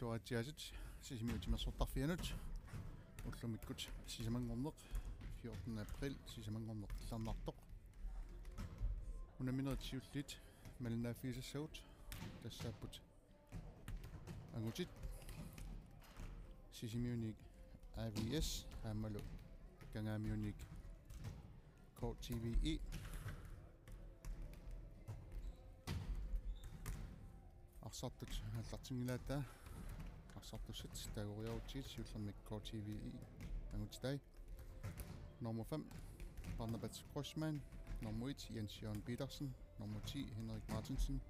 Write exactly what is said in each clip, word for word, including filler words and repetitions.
Oqaatsiaasut Sisimiut timersortarfianut ullumikkut sisamanngorneq, fjortende april sisamanngorneq, qillarnaartoq. Unamminerit siulliit malinnaaffigisassagut tassaapput angutit: Sisimiuniit A V S aammalu Kangaamiuniit K T V E. Arsartut aallartinngilaataa, arsartussat taagoriarutsigit siullermik K T V E angutitai. Nummer fem, Barnabas Kreutzmann. Nummer et, Jens Jørgen Petersen. Nummer ti, Henrik Martinsen.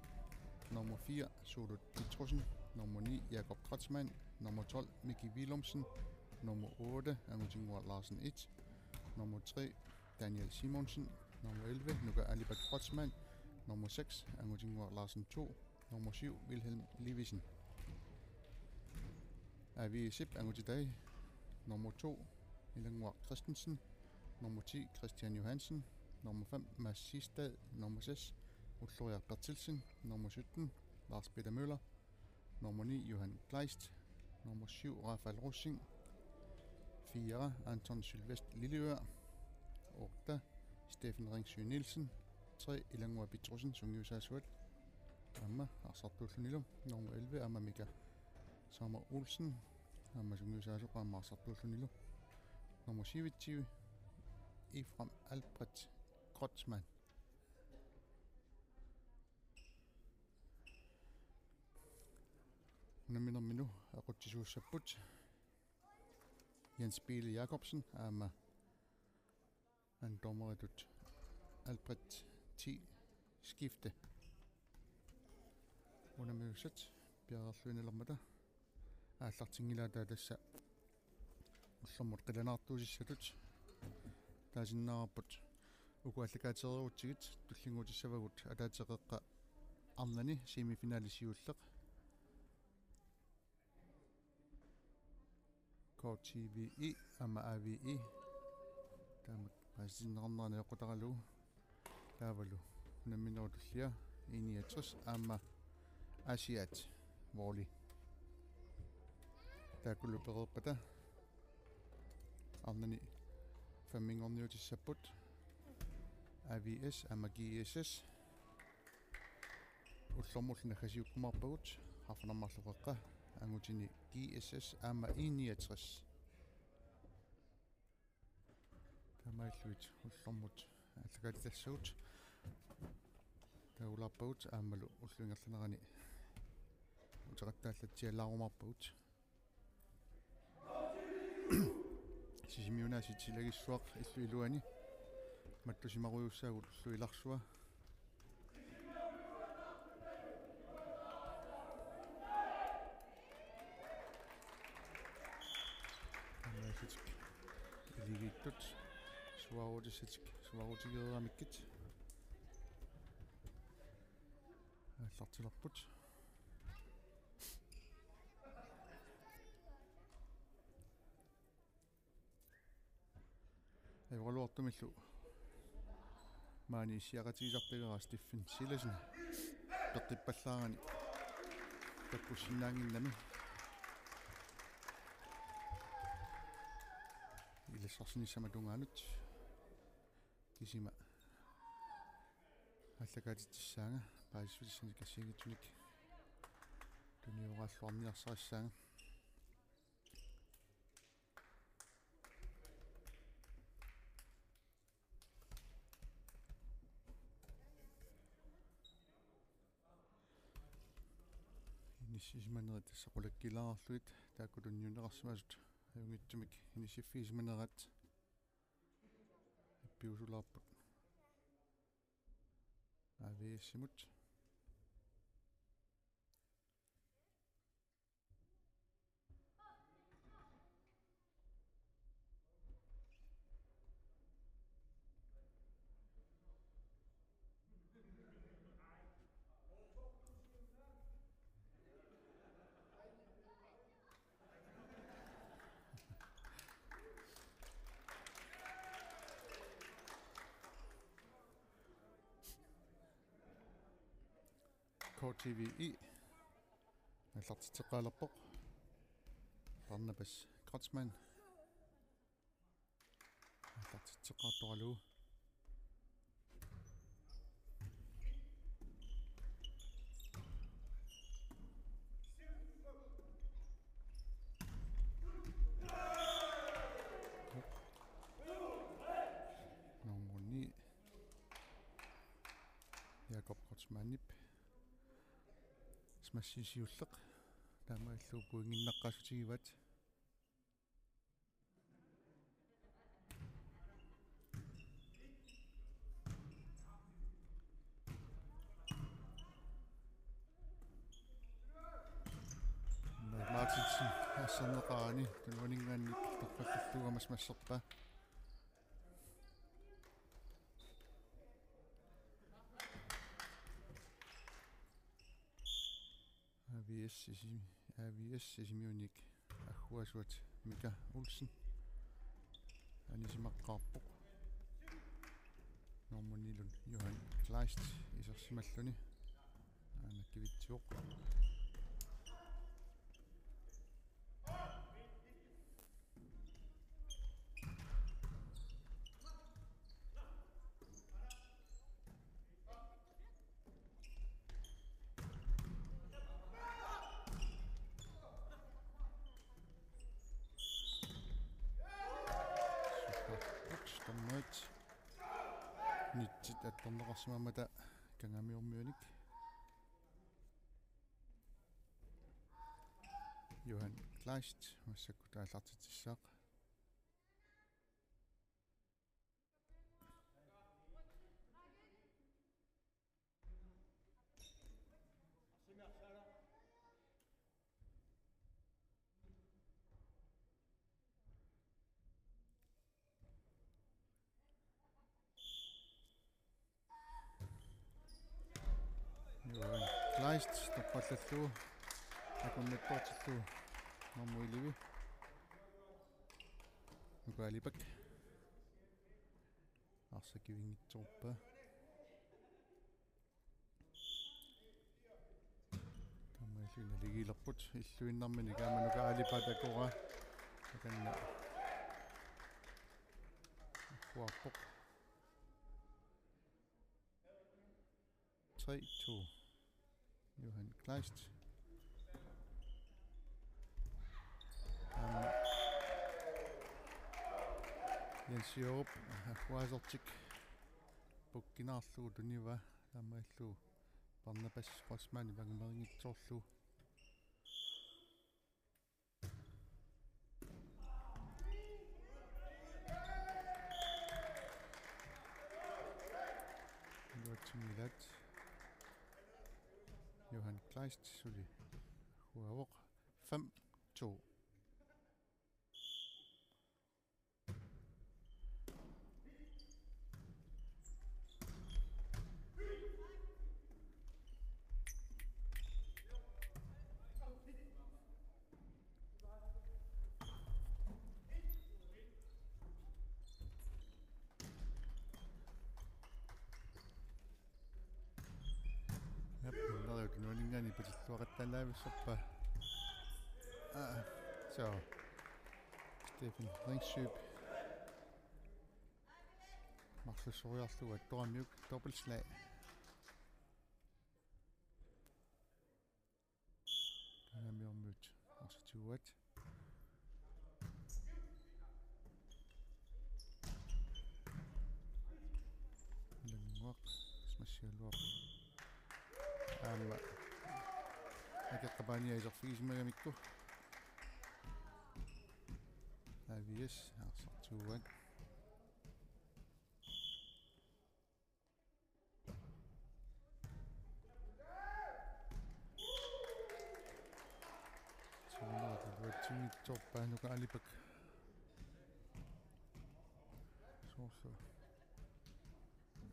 Nummer fire, Sulu Petrussen. Nummer ni, Jakob Kreutzmann. Nummer tolv, Miki Willumsen. Nummer otte, Angutinnguaq Larsen et. Nummer tre, Daniel Simonsen. Nummer elleve, Nuka Alibert Kreutzmann. Nummer seks, Angutinnguaq Larsen to. Nummer syv, Wilhelm Livisen. A V S-ip angutitai: nummer to, Ilannguaq Christensen. Nummer ti, Christian Johansen. Nummer fem, Mads Sistad. Nummer seks, Ulloriaq Berthelsen. Nummer sytten, Lars Peter Møller. Nummer ni, Johan Kleist. Nummer syv, Rafael Rosing. Fire, Anton Sylvest Lilleør. Otte, Steffen Ringsø Nielsen. Tre, Ilannguaq Petrussen, sungiusaasuat aamma arsartuullunilu. Nummer elleve, aamma Mika Sommer Olsen, aamma sungiusaasoq aamma arsartuullunilu. Nummer syvogtyve, Efraim Albrecht Kreutzmann. Unamminermini aqutsisuussapput Jens Biele Jacobsen aamma andomeritut Albrecht T. Skifte. Unammiussat piareerluinnarmata aallartinngilaataa tassa ullormut qilanaartuusissatut taasinnaavarput. Uku aallakaatereerutsigit tullinnguutissavagut ataatsip qeqqa arnani semifinali siulleq. K T V E aamma A V E. Taama paasitinneqarnera najoqqutaralugu. Taavalu unamminerup tullia I niogtres aamma Asiat Volley. Taakkulu pereerpata arnani femminngorniutissapput A V S aamma G S S. Ullormullu naggasiukkumaarpagut, arfineq-marluk qeqqa angutini G S S aamma I niogtres. Taamaalillutik ullormut aallakaatitassagut taagulaarpagut aammalu ullup ingerlanerani uteqattaallatsialaarumaarpagut. Sisimiunaasiit silagissuaq illup iluani mattusimarujussaagut ullup ilarsua. Taamaalillutik iligiittut suaarutissatik suaarutigereeramikkit aallartilerput. Ajoraluartumillu maani issiaqatigisartagara Steffen Silassen peqqippallaarani takkussinnaannginnami ilassarsinissamut tungaanut. Kisima aallakaatitsissaanga paasissutissanik assigiinngitsunik tunioraalluarniarsarissaanga. Inissisimanerit tassa qulakkeerlaarlugit taakku tunniunneqarsimasut ajunngitsumik inissiffigisimanerat ippiusulaarput A V S-imut. K T V E aallartitseqqaalerpoq. Barnabas Kreutzmann. Aallartitseqqaartoralugu. Nummer ni. Jakob Kreutzmannip smashi siulleq. Taamaalillugu pointinnaqqaassutigivaat. Martinsen asserneqarani tunuaninngaanniit torrallallugu masserpaa. A V S isi-, A V S Sisimiunik agguaasuat Mika Olsen anisimaqqaarpoq. Nummer nilun Johan Kleist isersimalluni. Aana kivitsivoq. Ups, dommerit. Nitsit attorneqarsimammata Kangaamiormiunik. Johan Kleist massakkut aallartitsissaaq. Johan Kleist torrallallugu akunnattoortillugu nummer elleve. Nuka Alipak. Arsaq kivinngitsoorpaa. Taamaalilluni naligiilerput illuinnarminik aamma Nuka Alipak takoraa. Takanna. Agguarpoq. Tre to. Johan Kleist. Aamma Jens Jørup agguaasertik pukkinaarlugu tunivaa, taamaalillugu Barnabas Kreutzmann angumeringitsoorlugu. Iluatsinngillat. Johan Kleist suli agguavoq. Fem to. Jep, nunariut nuanningaani patilluaqattaalaavissarpaa. Aa, so. Steffen Ringskjøb. Marlussoriarlugu attoramiuk dobbeltslag. Kangaamiormiut arsaq tiguaat. Nannguaq, smashigaluaq. Aamma. Akeqqapaania iserfigisimagamikku. A V S, arsaq tiguaat. Siunerata iluatsinngitsoorpaa Nuka Alipak. Soorlu.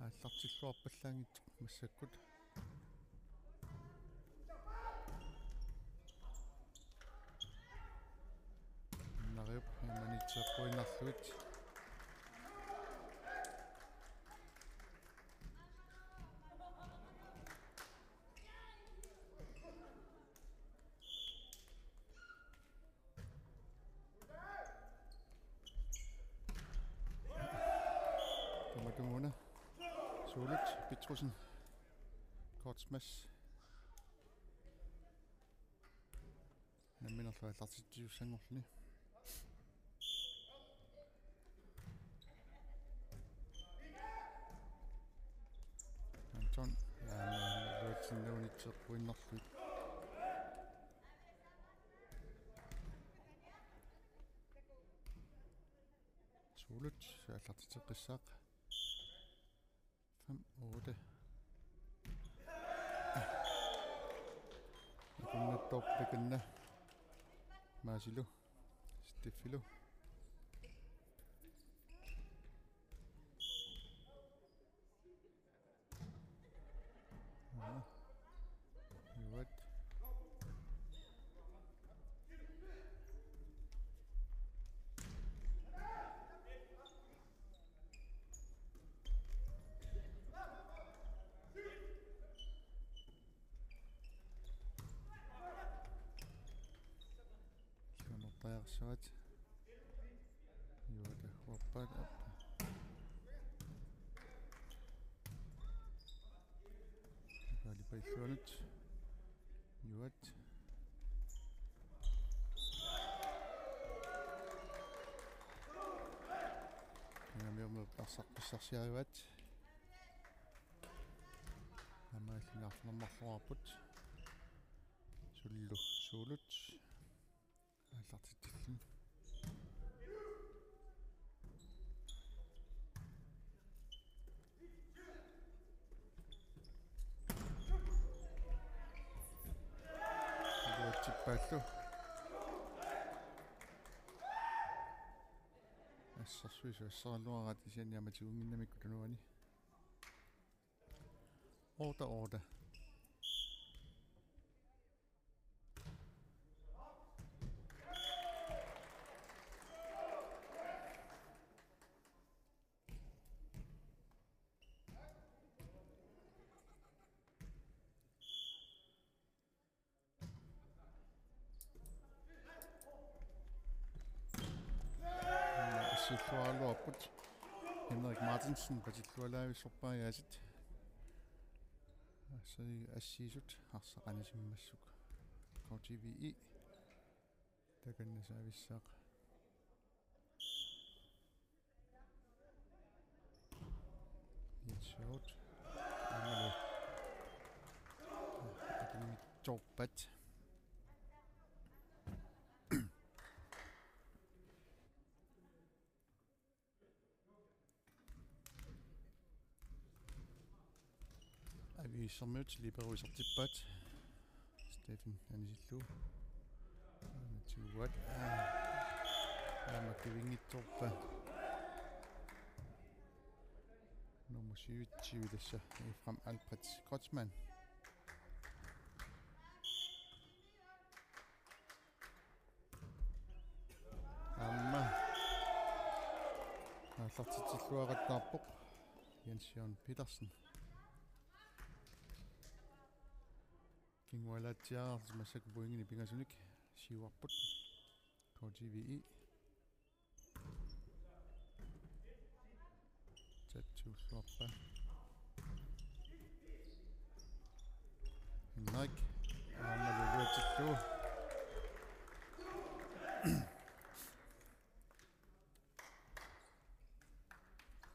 Aallartilluarpallaanngitsoq massakkut. Nariup imanitseqquinnarluit. Una. Suulut Petrussen. Kortsmas. Namminerlu aallartitsisussanngolluni. Anton. Ja, luatsinnaunitseqquinnarluit. Suulut aallartitseqqissaaq. Fem, otte. Akunnattoq takanna. Maasilu. Steffilu. Aha. Juat. Siunertariaqarsaat. Juata huappaat appa. Kaali pailluanut. Juat. Kangamiormiut arsaqqissarsiarivaat. Aamma illingaarnermarluarput. Sullu suulut. Aallartitsilluni. Luatsippaallu. Assersuisoq asseraluaraat kisianni aamma tigunnginnamikku tunuani. Otte otte. Assilluaraluarput. Henrik Martinsen patillualaavissorpaa aasiit. Assi-, assiisut arsaq anisimmassuk. K T V I. Takanna saavissaaq. Jens Hjort. Aammalu. Akunngitsoorpat. Aviissermiut liberoq isertippaat. Steffen anisillugu. Aana tiguaat. Aamma kivinngitsoorpaa. Nummer syvogtyve tassa Efraim Alfred Kreutzmann. Aamma. Aallartitsilluaqattaarpoq Jens Jørgen Petersen. Kingualaatsiarlutik massakkut pointinik pingasunik siuarput. K T V I. Tatssuulluarpaa. Henrik. Aamma luatsillugu.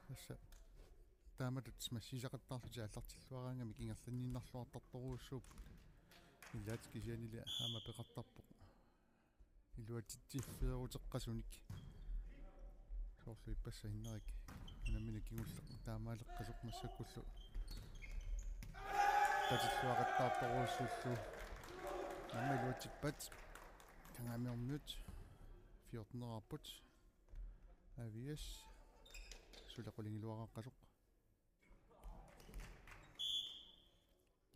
Tassa taamatut massiisaqattaarlutik aallartilluaraangamik ingerlanniinnarluartartorujussuupput. Ilaat kisiannili aamma peqartarpoq. Iluatsitsiffigeruteqqasunik. Soorlu ippassaq Henrik. Unammineq kingulleq taamaaleqqasoq massakkullu. Patilluaqattaartorujussuullugu. Aamma iluatsippaat. Kangamiormiut. Fjortenerarput. A V S. Suli qulingiluaqaqqasoq.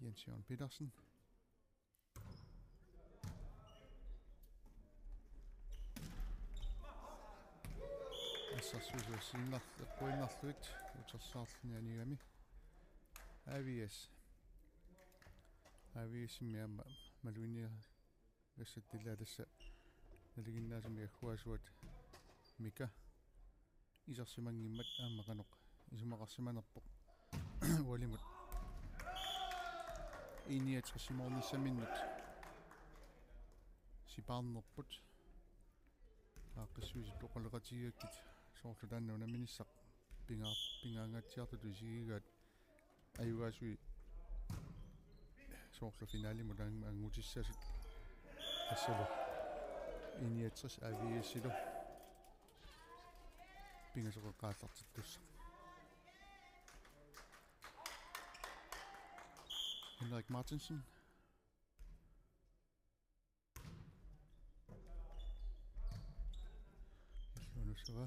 Jens Jørgen Petersen. Assersuisuussiinnarl-, eqquinnarlugu utersaarluni anigami. A V S. A V S-imi aamma maluginnarput. Gassattilaa tassa nalinginnaasumik agguaasuat Mika isersimanngimmat aamma qanoq isumaqarsimanerpoq ualimut I niogtres-imoornissaminnut sipaarnerput. Aaqqissuisut oqaloqatigigakkit soorlu taanna unamminissaq pingaa-, pingaangaatsiartutut isigigaat ajugaasui soorlu finalimut ang-, angutissaasut assalu I niogtres A V S-ilu pingasoqeqqaallartittussaq. Henrik Martinsen. Illuanussava.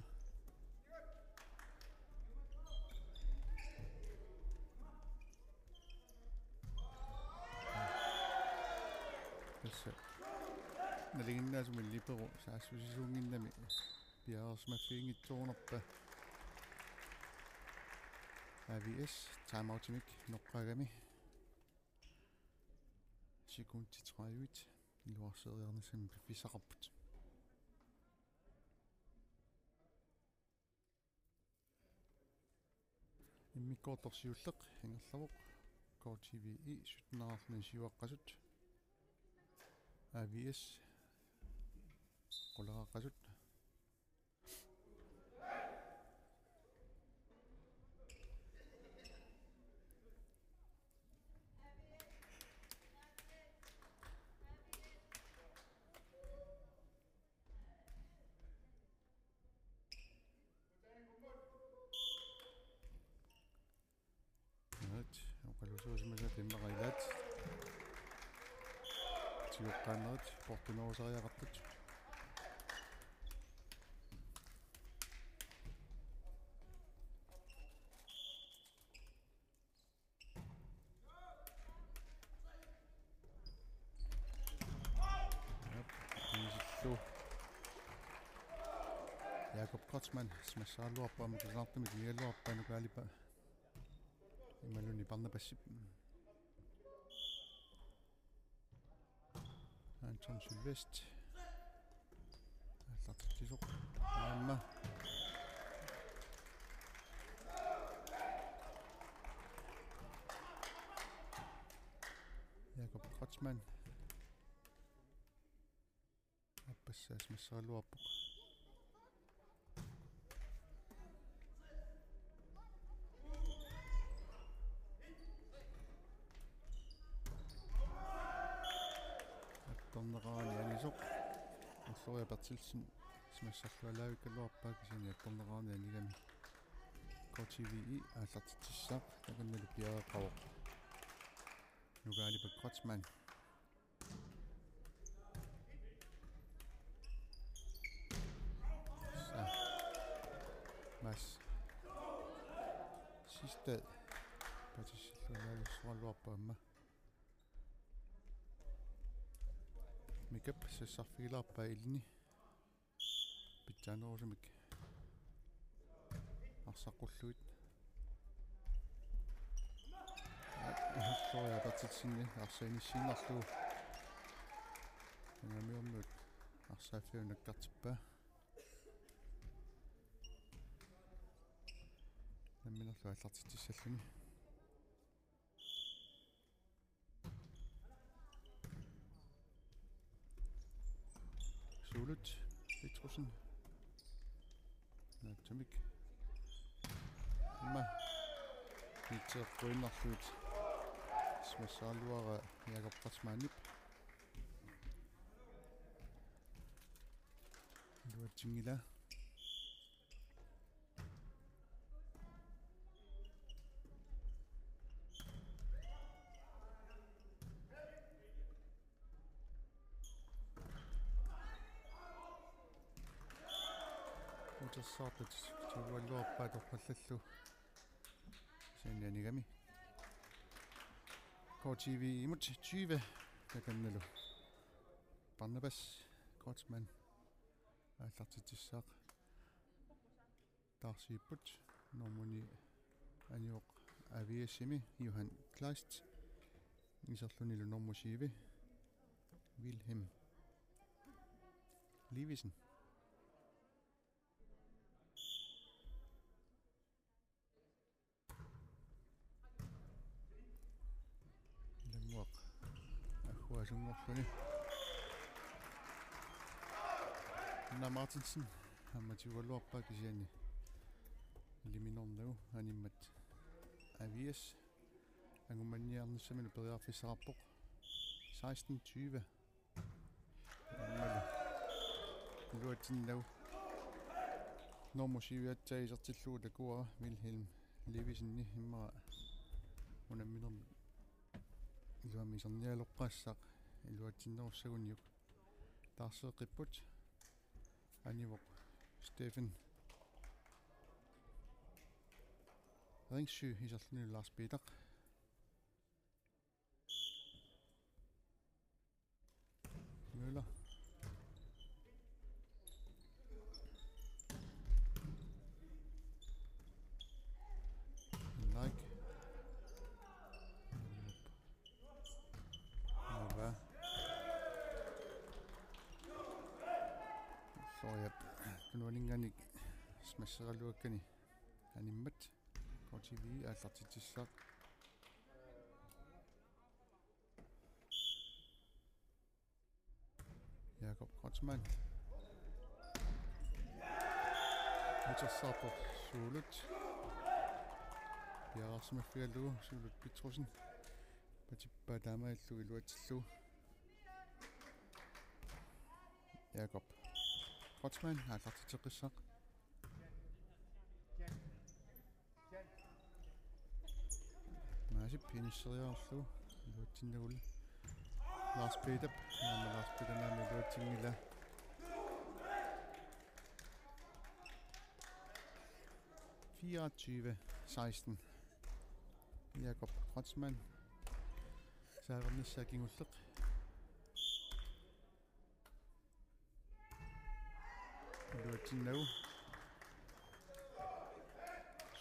Tassa nalinginnaasumik liberu saassussisuunnginnami piareersimaffiginngitsoorunarpoq. A V S timeoutimik noqqaagami. Sekundi tredive. Iluarseeriarnissami piffissaqarput. Immikkoortoq siulleq ingerlavoq. K T V E syttenerarluni siuaqqasut. A V S quleraqqasut. Right, oqaluuserisimasat immaqa ilaat. Tigoqqaannerit portunerusariaqartut. Jep, inisillu. Jakob Kreutzmann, smassaraluarpaa, aamma kusanartumik inigaluarpaa, Nuka Alipa. Imaluunniit Barnabasip. Anton Sylvest. Aallartitsisoq. Aamma. Jakob Kreutzmann. Aappassaa smassaraluarpoq. Attorneqarani anisoq. Ulloriaq Berthelsen smassarlualaavikkaluarpaa, kisianni attorneqarani anigami K T V E aallartitsissaaq, takannalu piareeqqavoq. Nuka Alipa Kreutzmann. Sa-, Mads Sistad. Patissilluarluarpaa aamma. Mikap sassarfigilaarpaa ilini. Pitsaanerusumik arsaqqullugit. Ulloriaq Berthelsenip arsaq inissiinnarlugu. Angamiormiut arsaaffianut nakkartippaa. Namminerlu aallartitsissalluni. Suulut Petrussen. Naattumik. Aamma. Nitseeqquinnarlugu. Smassaraluaraa Jakob Kreutzmannip. Iluatsinngilaa. Utersaartut tigualluarpaat torrallallu. Kisianni anigami. K T V imut tyve takannalu. Barnabas Kreutzmann aallartitsissaaq. Taarsiipput nummer ni anivoq A V S-imi Johan Kleist. Iserlunilu nummer syv Wilhelm Livesen. Unngorluni. Anna Martinsen aamma tigugaluarpaa kisianni iliminornagu animmat Avias angummanniarnissaminut periarfissaqarpoq. Seksten tyve. Aammalu iluatsinnagu nummer syv aatsaat isertillugu takuara Vilhelm Levisenip immaqa unamminermi iluamik isernialerpassaq iluatsinnerussaguniuk. Taarseeqqipput. Anivoq Steffen Ringsø iserluni Lars Peter Møller. Henrik. Nova. Sorjap tunuaninngaanniit smasseraluakkani animmat K T V aallartitsissaaq. Jakob Kreutzmann. Utersaarpoq Suulut. Piareersimaffigalugu Suulut Petrussen. Patippaa taamaalillugu iluatsillugu. Jakob Kreutzmann aallartitseqqissaaq. Maasip inisseriarlugu iluatsinnagulu. Lars Peter, aamma Lars Peter aamma iluatsinngilaa. Fireogtyve seksten. Jakob Kreutzmann. Saavernissaa kingulleq. Iluatsinnagu.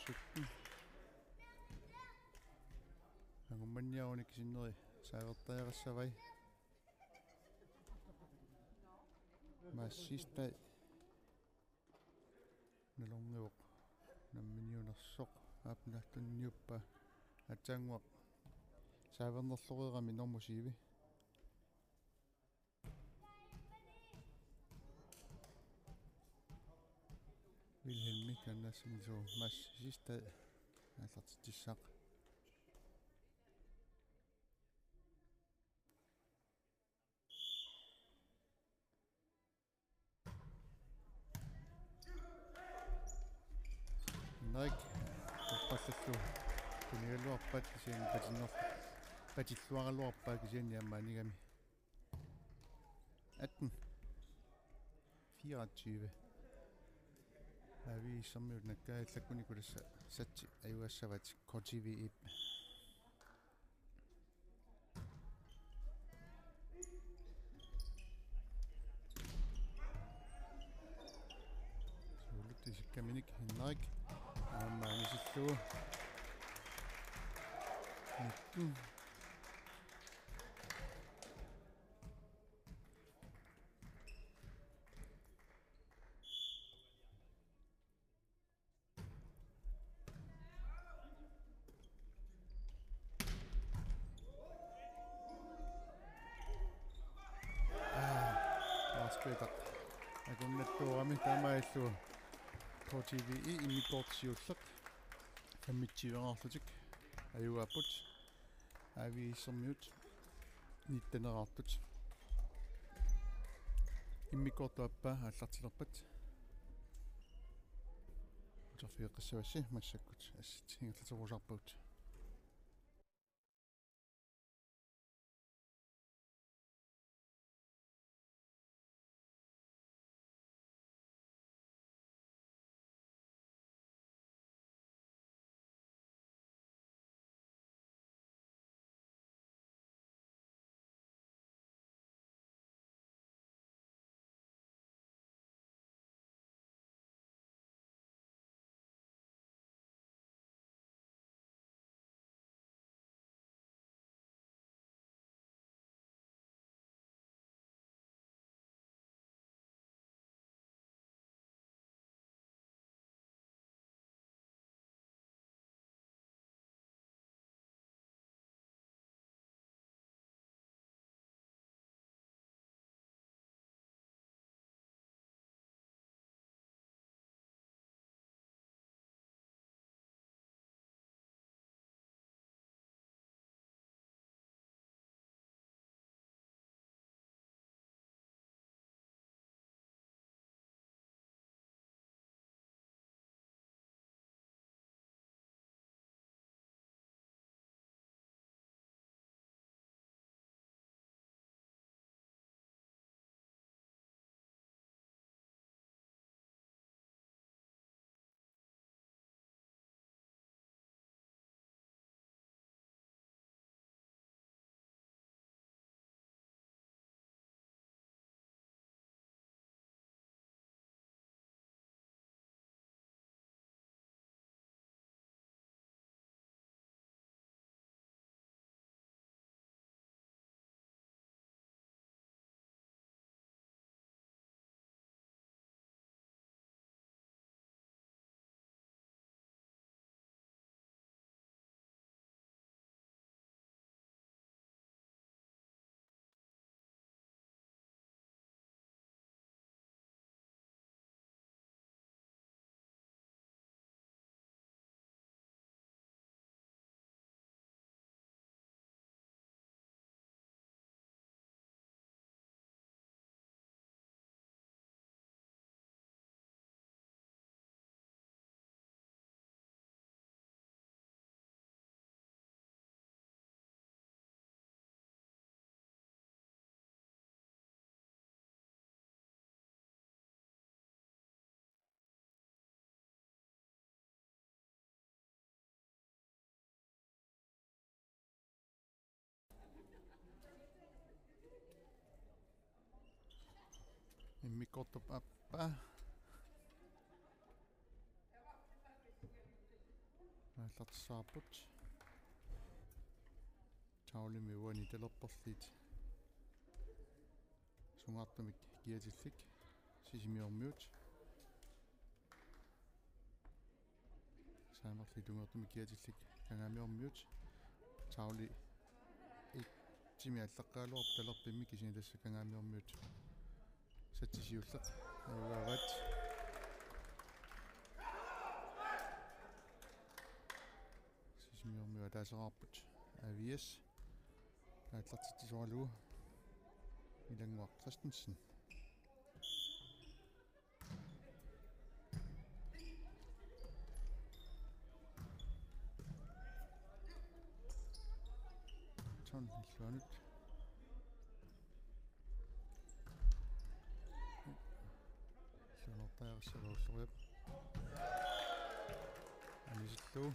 Sytten. Angummanniarunik sinneri saavertariaqassavai. Maasip sidste nalornivoq. Namminiunersoq. Aapnartunniuppa. Aatsaannguaq saavernerloreerami normu syv. Vilhelmi kannassinilu Maasip sidste aallartitsissaaq. Henrik. Uppallallu. Tunigaluarpaat kisianni patinner-, patilluaraluarpaa kisianni aamma anigami. Atten fireogtyve. Aviissermiut nakkaajallakkunikut tassa satsi ajugassavaat K T V-p. Suulut isikkaminik Henrik. Aamma anisillugu. Nitten. Aa, Lars Peter. Akunnattuarami taamaalillugu K T V-p immikkoortoq siulleq. Femogtyve-raarlutik ajugaapput. Aviissermiut nitten-eraartut. Immikkoortup aappaa aallartilerpat. Uterfigeqqissavassi massakkut assit ingerlaterusaarpagut. Kortup aappaa. Aallartissavarput. Taulimi uani talerperliit. Sungaartumik kiatillik. Sisimiormiut. Saamerli tungertumik kiatillik Kangaamiormiut. Tauli itsimi allaqqagaluarpoq talerpimmi kisianni tassa Kangaamiormiut satsisiulleq. Ajugaavaat. Sisimiormiut ataaseraarput. Avias. Aallartitsisoralugu Ilannguaq Christensen. Ton illuanut. Illuanortariaqassava Ulloriap. Anisillugu.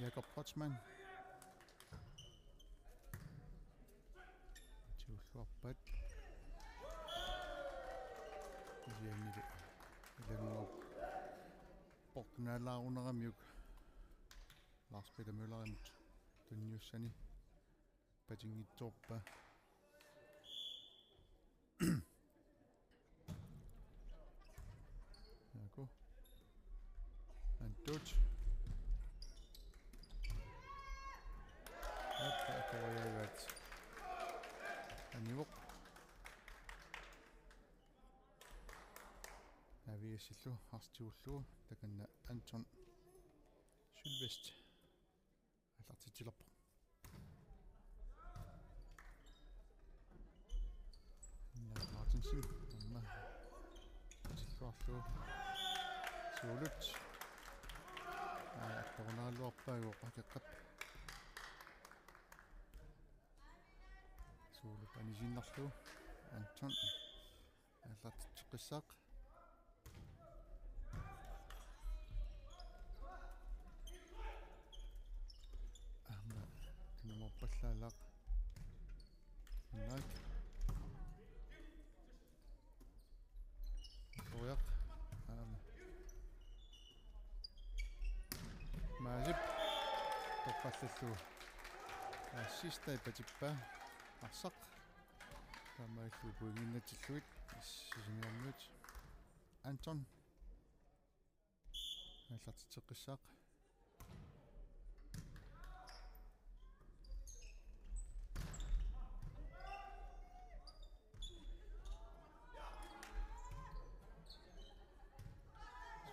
Jakob Kreutzmann. Tiulluarpat. Kisiannili Ilannguup portunaalaaruneramiuk Lars Peter Møllerimut tunniussani. Patinngitsoorpaa. Jaaku. Antut. Appa, appa, anivoq. Aviasillu arstigullugu takanna Anton Sylvest. Aallartitsilerpoq. Martinsen, aamma. Tilluarlugu. Suulut. Aa, attorunaraluarpaagu Akeqqap. Suulut anisiinnarlugu. Anton. Aallartitseqqissaaq. Aamma, nummerpallaalaaq. Naak. Ulloriaq. Aamma. Maasip. Toqqallallugu. Assista ipatippaa. Arsaq. Taamaalillutik pointinnatillugit Sisimiormiut. Anton. Aallartitseqqissaaq.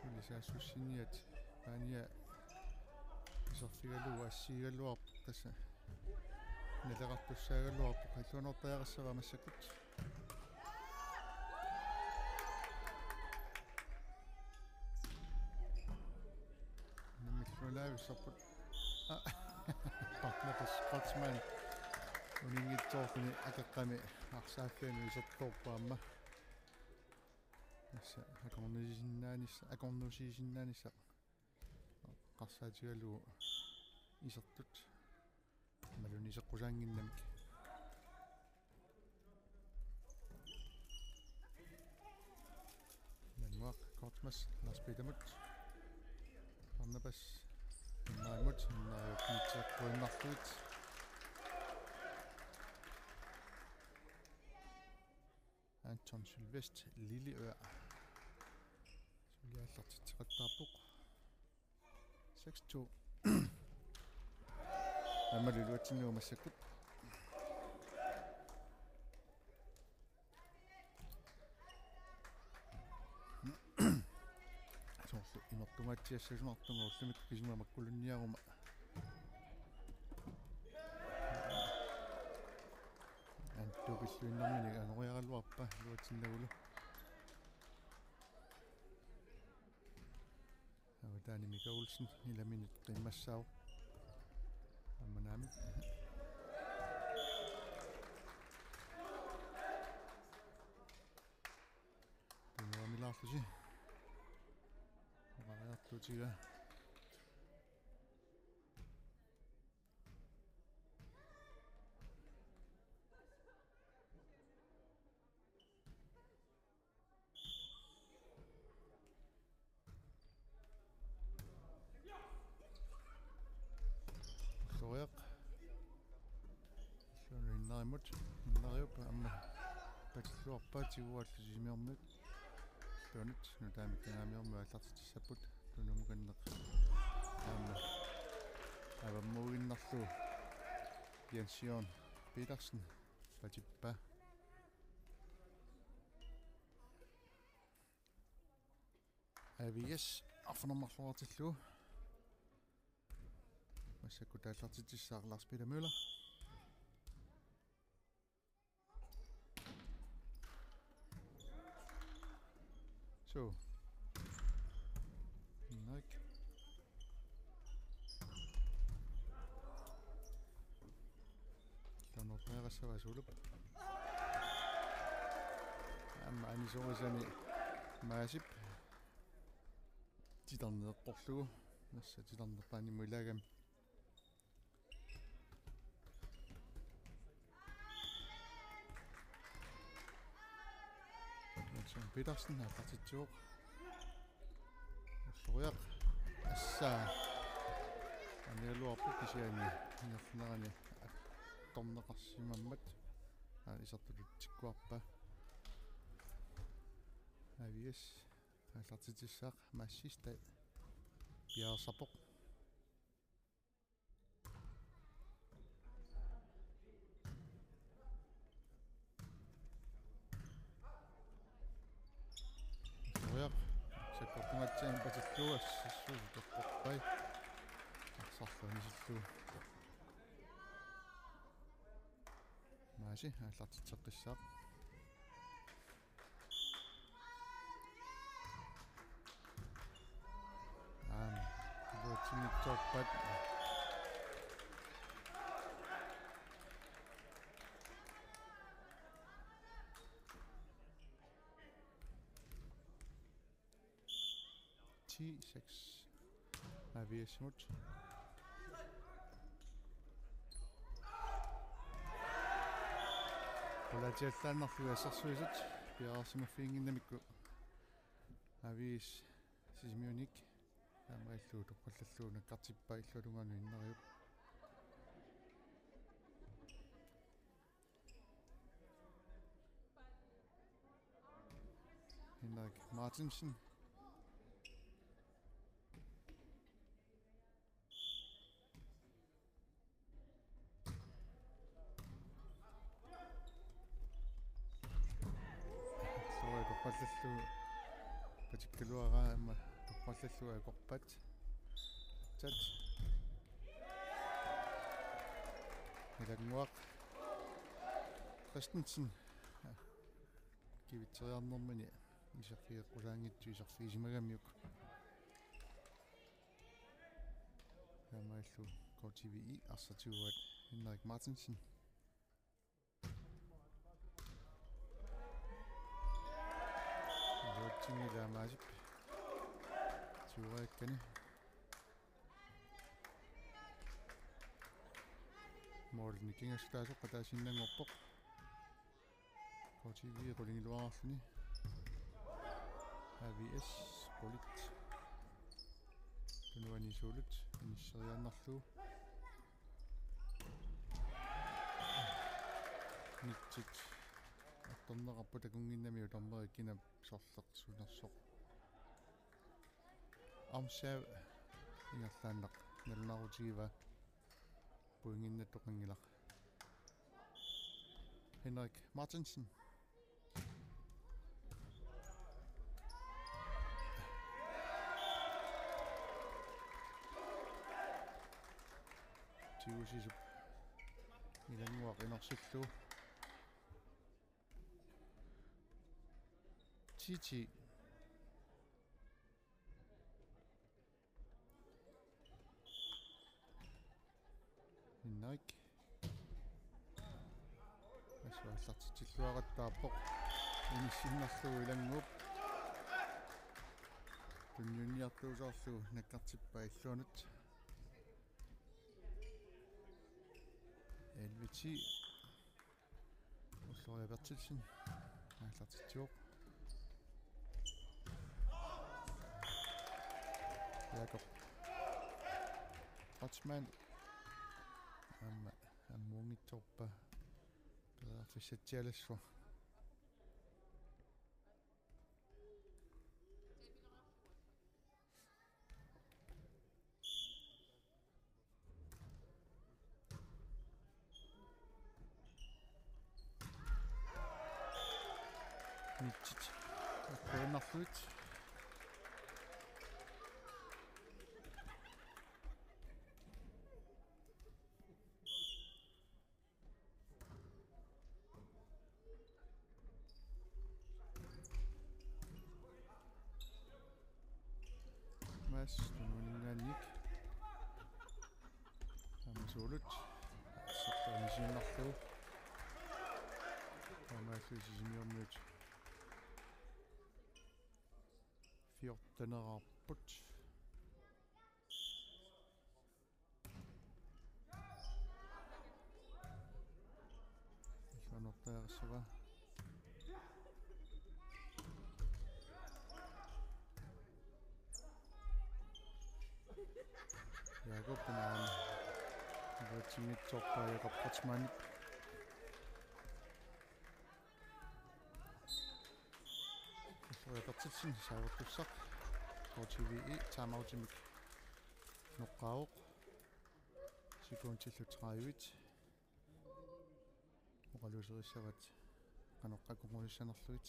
Suli saassussiniat Paania iserfigalugu assigigaluarpoq tassa. Naleqartussaagaluarpoq illuanortariaqassava massakkut. Nammiluunniit aavissorput. Aa. Barnabas Kreutzmann. Uninngitsoorluni Akeqqami arsaaffianut isertoorpoq aamma. Tassa akornusiisinnaanissa-, akornusiisinnaanissaq. Eqqarsaatigalugu isertut. Imaluunniit iseqqusaannginnamik. Ilannguaq, Kortmas, Lars Petermut. Barnabas, Innarimut, Innariup nitseqquinnarluit. Anton Sylvest, Lilleør. Suli aallartitseqattaarpoq. Seks to. Aamma iluatsinnagu massakkut. Soorlu imertungaatsiassasunartunga ullumikkut kisima makkulunniaruma. Antupilluinnarminik angoriaraluarpaa iluatsinnagulu. Avataani Mika Olsen ilaminut qimmassaaq. Aamma naamik. Tunuamilaarlusi. Tuutiga. Soriaq. Soriaq innarimut. Innariup aamma patilluarpaa tiguallu Sisimiormiut. Tunut nutaamik Kangaamiormiut aallartitissapput. Tunumukanneq aamma avammuinnarlugu Jens Jørgen Petersen patippaa. A V S arfineq-marloqartillugu. Massakkut aallartitsissaaq Lars Peter Møller. So. Henrik. Tanorpaarassavat sulup. Aamma anisorisani Maasip. Titarneq eqqorlugu. Massa titarnerpaanimut ilaagami. Jens Petersen aallartitsivoq. Soriaq. Assa. Anigaluarpoq kisianni ingerlanerani attorneqarsimammat. Aa, isertutut tikkuarpaa. A V S aallartitsissaaq Maasip sidste. Piareersarpoq. Soriaq. Sakkortugatsiamik patillugu assassuusut toqqorpai. Arsarlu anisillugu. Maasi aallartitseqqissaaq. Aam, iluatsinngitsoorpat. Ti seks. A V S-imut. Qulaatsiallaannarlugu assersuisut piareersimaffiginnginnamikku. A V S Sisimiunik. Taamaalillugu toqqallallugu nakkartippaa illuatungaanut Innariup. Henrik Martinsen. Soriaq toqqallallugu patikkaluaraa aamma toqqallallugu akorpat. Chat. Ilannguaq Christensen. Kivitseriarnermini iserfigeqqusaanngitsoq iserfigisimagamiuk. Taamaalillugu K T V I arsaq tiguaat Henrik Martinsen. Iluatsinngilaa Maasip. Tiguakkani. Målini kingassutaasoq ataasiinnanngorpoq. K T V qulingiluararluni. A V S qulit. Tunuani suulut inisseriaannarlugu. Nitsit attorneqarput takunnginnamiuk dommeri kinap sorleq sunersoq. Aamma ingerlaannaq nalunaarutigivaa. Pointinnattoqanngilaq. Henrik Martinsen. Tigusisup Ilannguaq inorsillugu. Ti ti. Henrik. Assut aallartitsilluaqattaarpoq. Inissiinnarlugu Ilannguup. K Tunniunniartuusaarlugu nakkartippaa illuanut. L V T. Ulloriaq Berthelsen. Aallartitsivoq. Jakob Kreutzmann. Aamma ammuunngitsoorpaa. Periarfissatsialassuaq. Mitsit. Kuinnarluit. Mads, Tunuaninngaanniit. Aamma Suulut. Arsaq anisiinnarlugu. Aamma Sisimiormiut. Fjorteneqarput. Illuanortariaqassavaa. Jakob Naan. Nuatsinngitsoorpaa Jakob Kreutzmannip. Ulloriaq Berthelsen saavortussaq. K T V E timeoutimik noqqaavoq. Sekundillu tredive. Oqaluuserissavaat qanoq akornanniissanerlugit.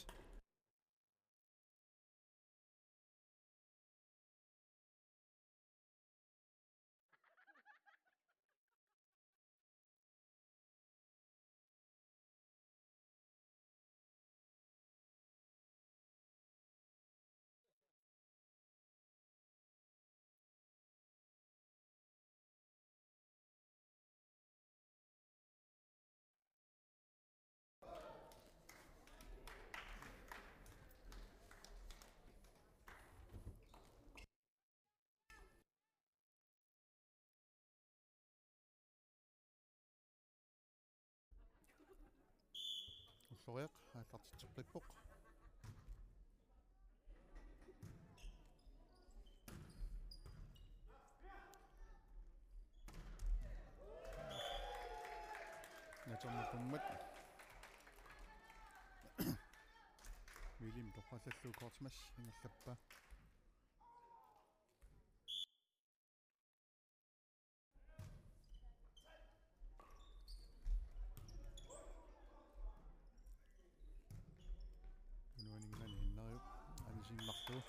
Ulloriaq aallartitseqqippoq. Natornipummat. William torrallallugu Kortmas ingerlappaa. Tunuaninngaanniit Hinnariup anisiinnarlugu.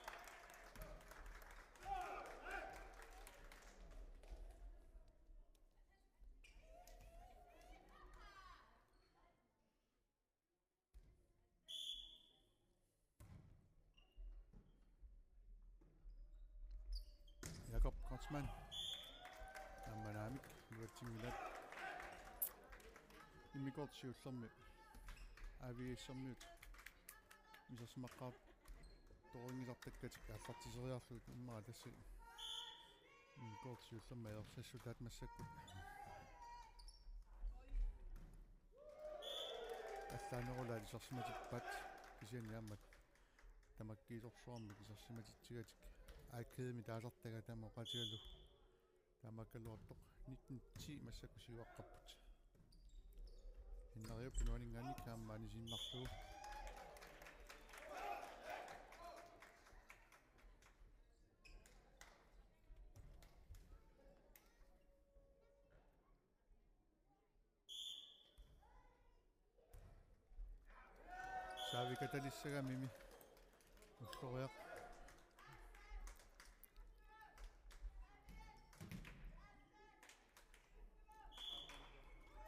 Jakob Kreutzmann. Aamma naamik, nuatsinngilaq. Immikkoortoq siullermik. A V S-ermiut. Isersimaqqaartorunngisartakkatik aallartiseriarlugit immaqa tassa. Immikkoortoq siullermik ajorsassuutaat massakkut. Allaanerulaat isersimatippaat kisianni aamma tamakkiisorsuarmik isersimatitsigatik A G-mi taasartagaat taama oqaatigalugu. Taamaakkaluartoq nitten ti massakkut siuaqqapput. Hinnariup tunuaninngaanniit aamma anisiinnarlugu. Saavikatalissagamimi Ulloriaq.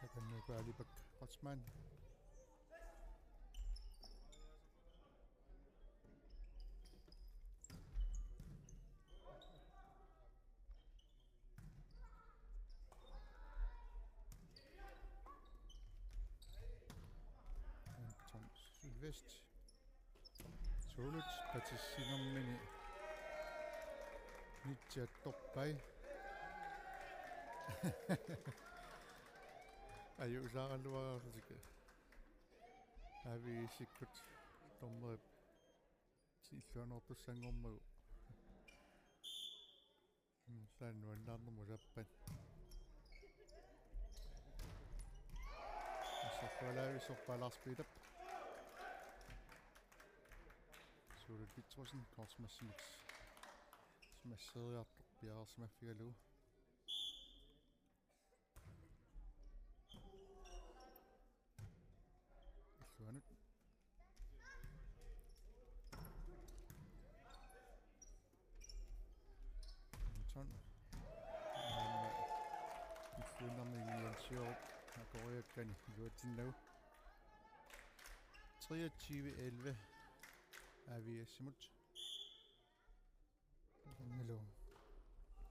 Takannuup Alibak Kreutzmann. Anton Sylvest. Suulut patsissinermini Nitsiattorpai. Ajuusaaraluarlutik. Aviisikkut dommerip illuanuartussanngormagu. Taanna nuannaarnermut saappat. Assersualaavissorpaa Lars Peter. Suulut Petrussen, Korsmassimik. Smasseriartoq piareersimaffigalugu. Illuanut. Anton. Aamma illuinnarni Niels Jørgen. Akoriakkani iluatsinnagu. Treogtyve elleve. A V S-imut. Unngalu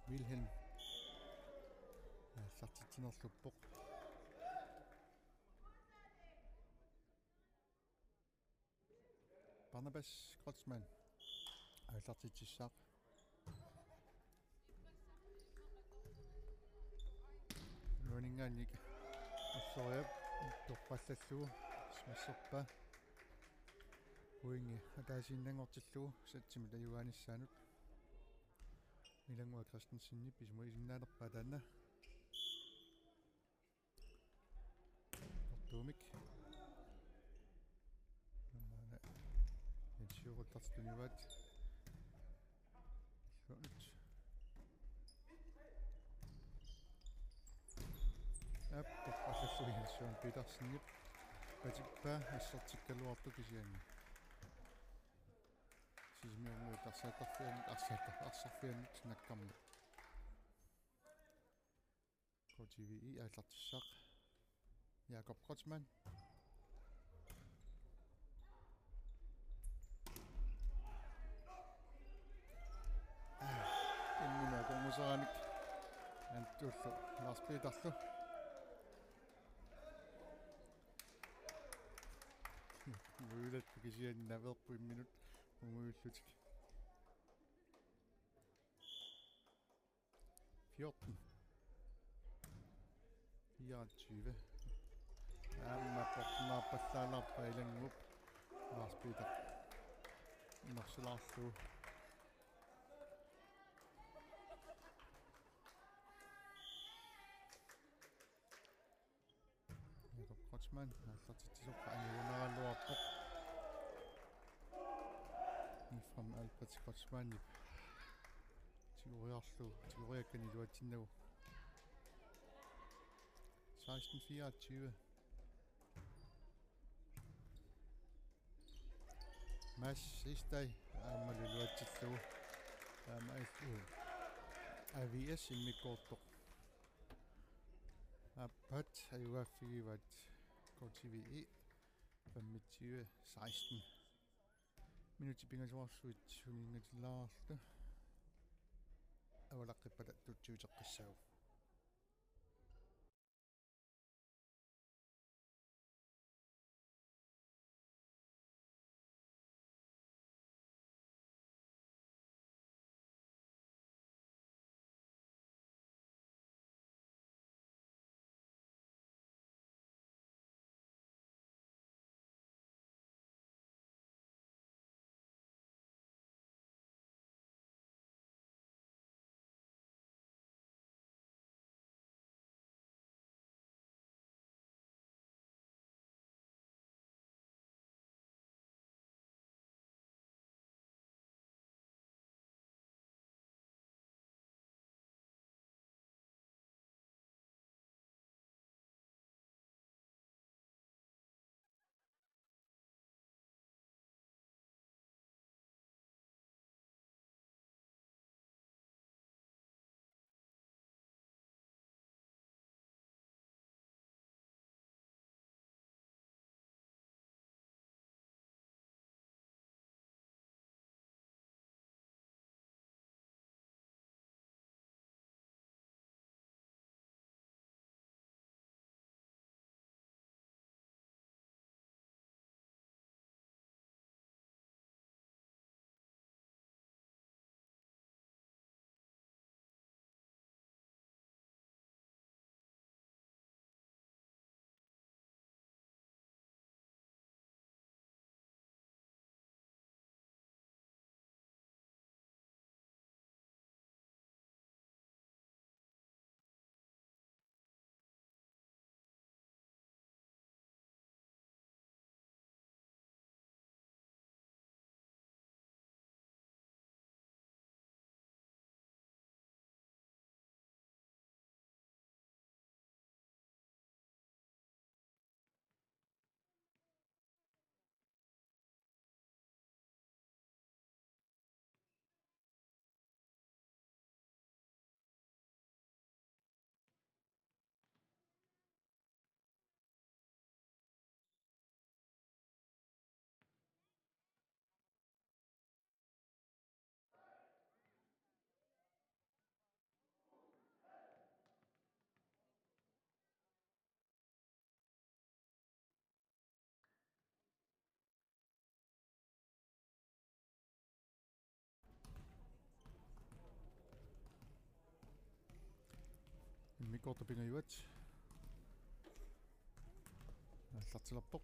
Wilhelm. Aallartitsinerluppoq. Barnabas Kreutzmann. Aallartitsissaaq. Nuaninngaanniit Assoriap toqqallallugu smasserpaa. Pointi ataasiinnanngortillugu satsimut ajugaanissaanut. Ilannguaq Christensenip isumaqarsinnaanerpaa taanna. Ortuumik. Maana. Jens Jørgen tunivaat. Illuanut. Aap, toqqallallugu Jens Jørgen Petersenip. Patippaa assertikkaluartoq kisianni. Sisimiormiut arsaattarfian-, arsaattar-, arsarfiannut nakkarmat. K T V I aallartissaaq. Jakob Kreutzmann. Imminut akornuseranik. Antullu Lars Peterlu. Muilat kisianni naveerput imminut umuillutik. Fjorten. Fireogtyve. Aamma portunaarpallaalaarpaa Ilannguup. Lars Peter. Inersilaarlugu. Jakob Kreutzmann, aallartitsisoq angugunaraluarpoq. Efraim Albert Kreutzmannip tigoriarlugu, tigoriakkani iluatsinnagu. Seksten fireogtyve. Mads Istai, aammalu iluatsillugu. Aamma illu. A V S immikkoortoq. Aappaat ajugaaffigivaat K T V I femogtyve seksten. Minutsit pingasoorsuit uninngatilluarluta. Avalaqqippata tutsiuteqqissaagut. Immikkoortut pingajuat aallartilerpoq.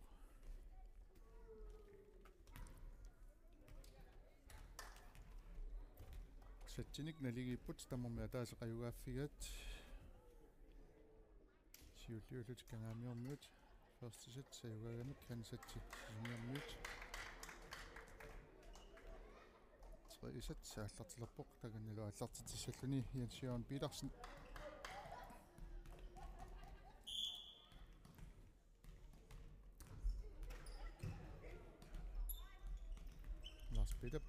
Sætinik naligiipput, tamarmik ataaseq ajugaaffigaat. Siulliullutik Kangaamiormiut. Første sæt sajugaagamik, anden sæt Sisimiormiut. Tredje sæt aallartilerpoq, takannalu aallartitsissalluni Jens Jørgen Petersen. Lars Peter.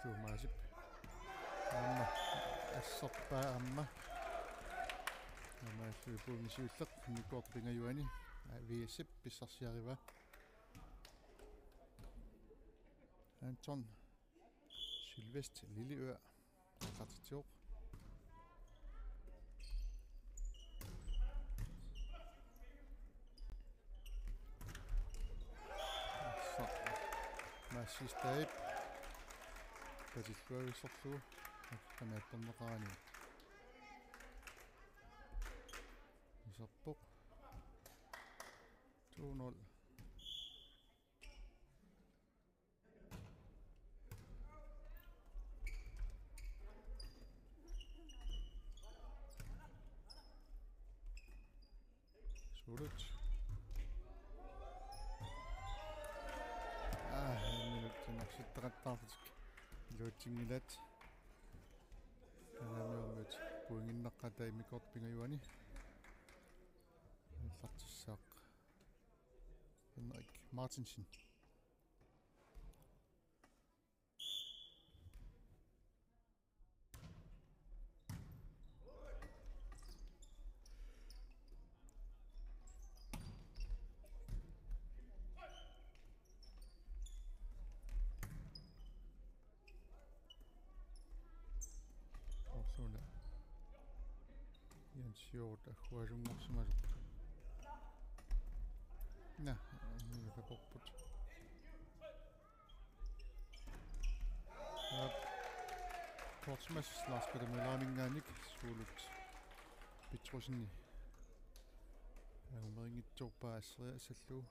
Allallu Maasip. Aamma. Assorpaa aamma. Aamma allu puumi siulleq immikkoortut pingajuani. V S-ip pissarsiarivaa. Anton Sylvest Lilleør. Aallartitsivoq. Maasip Stayp. Patilluavissorlugu. Aqqaniattorneqarani. Iserpoq. To nul. Suulut. Aa, minut narsitaqattaartik. Iluatsinngilaat. Kangaamiormiut pointinnaqqatai immikkoortut pingajuani. Aallartissaaq Henrik Martinsen. Orsuuna. Jens Hjort agguasunngorsimasoq. Naa, niuta korput. Aap. Kortmas Lars Peter Møller-minngaanniit Suulut Petrussenip angumerinngitsoorpaa asseriassallugu.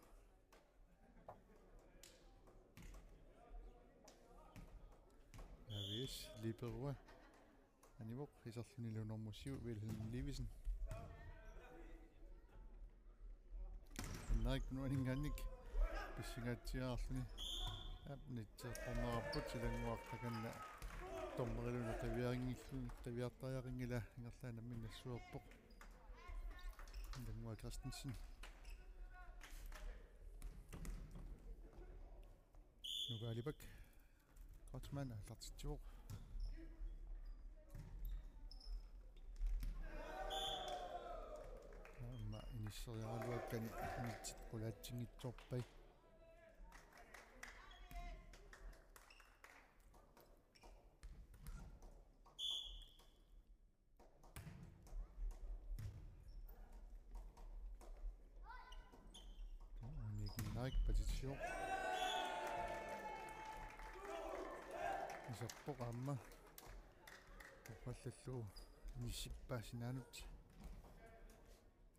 A V S Liiperua. Anivoq iserlunilu nummer syv, Wilhelm Livesen. Henrik Nuaninngaanniit pissingaatsiarluni. Aap, nitseertornerarput ilannguartakanna. Dommeriluni qiviarinngillu, qiviartariaqanngilaq ingerlaannaq minnersuerpoq. Ilannguaq Christensen. Nuka Alibak. Kreutzmann aallartitsivoq. Aamma inisseriaraluakkani initsit qulaatsinngitsoorpai. Nikinnarik patitsivoq. Iserpoq aamma. Torrallallu nissippaa sinaanut.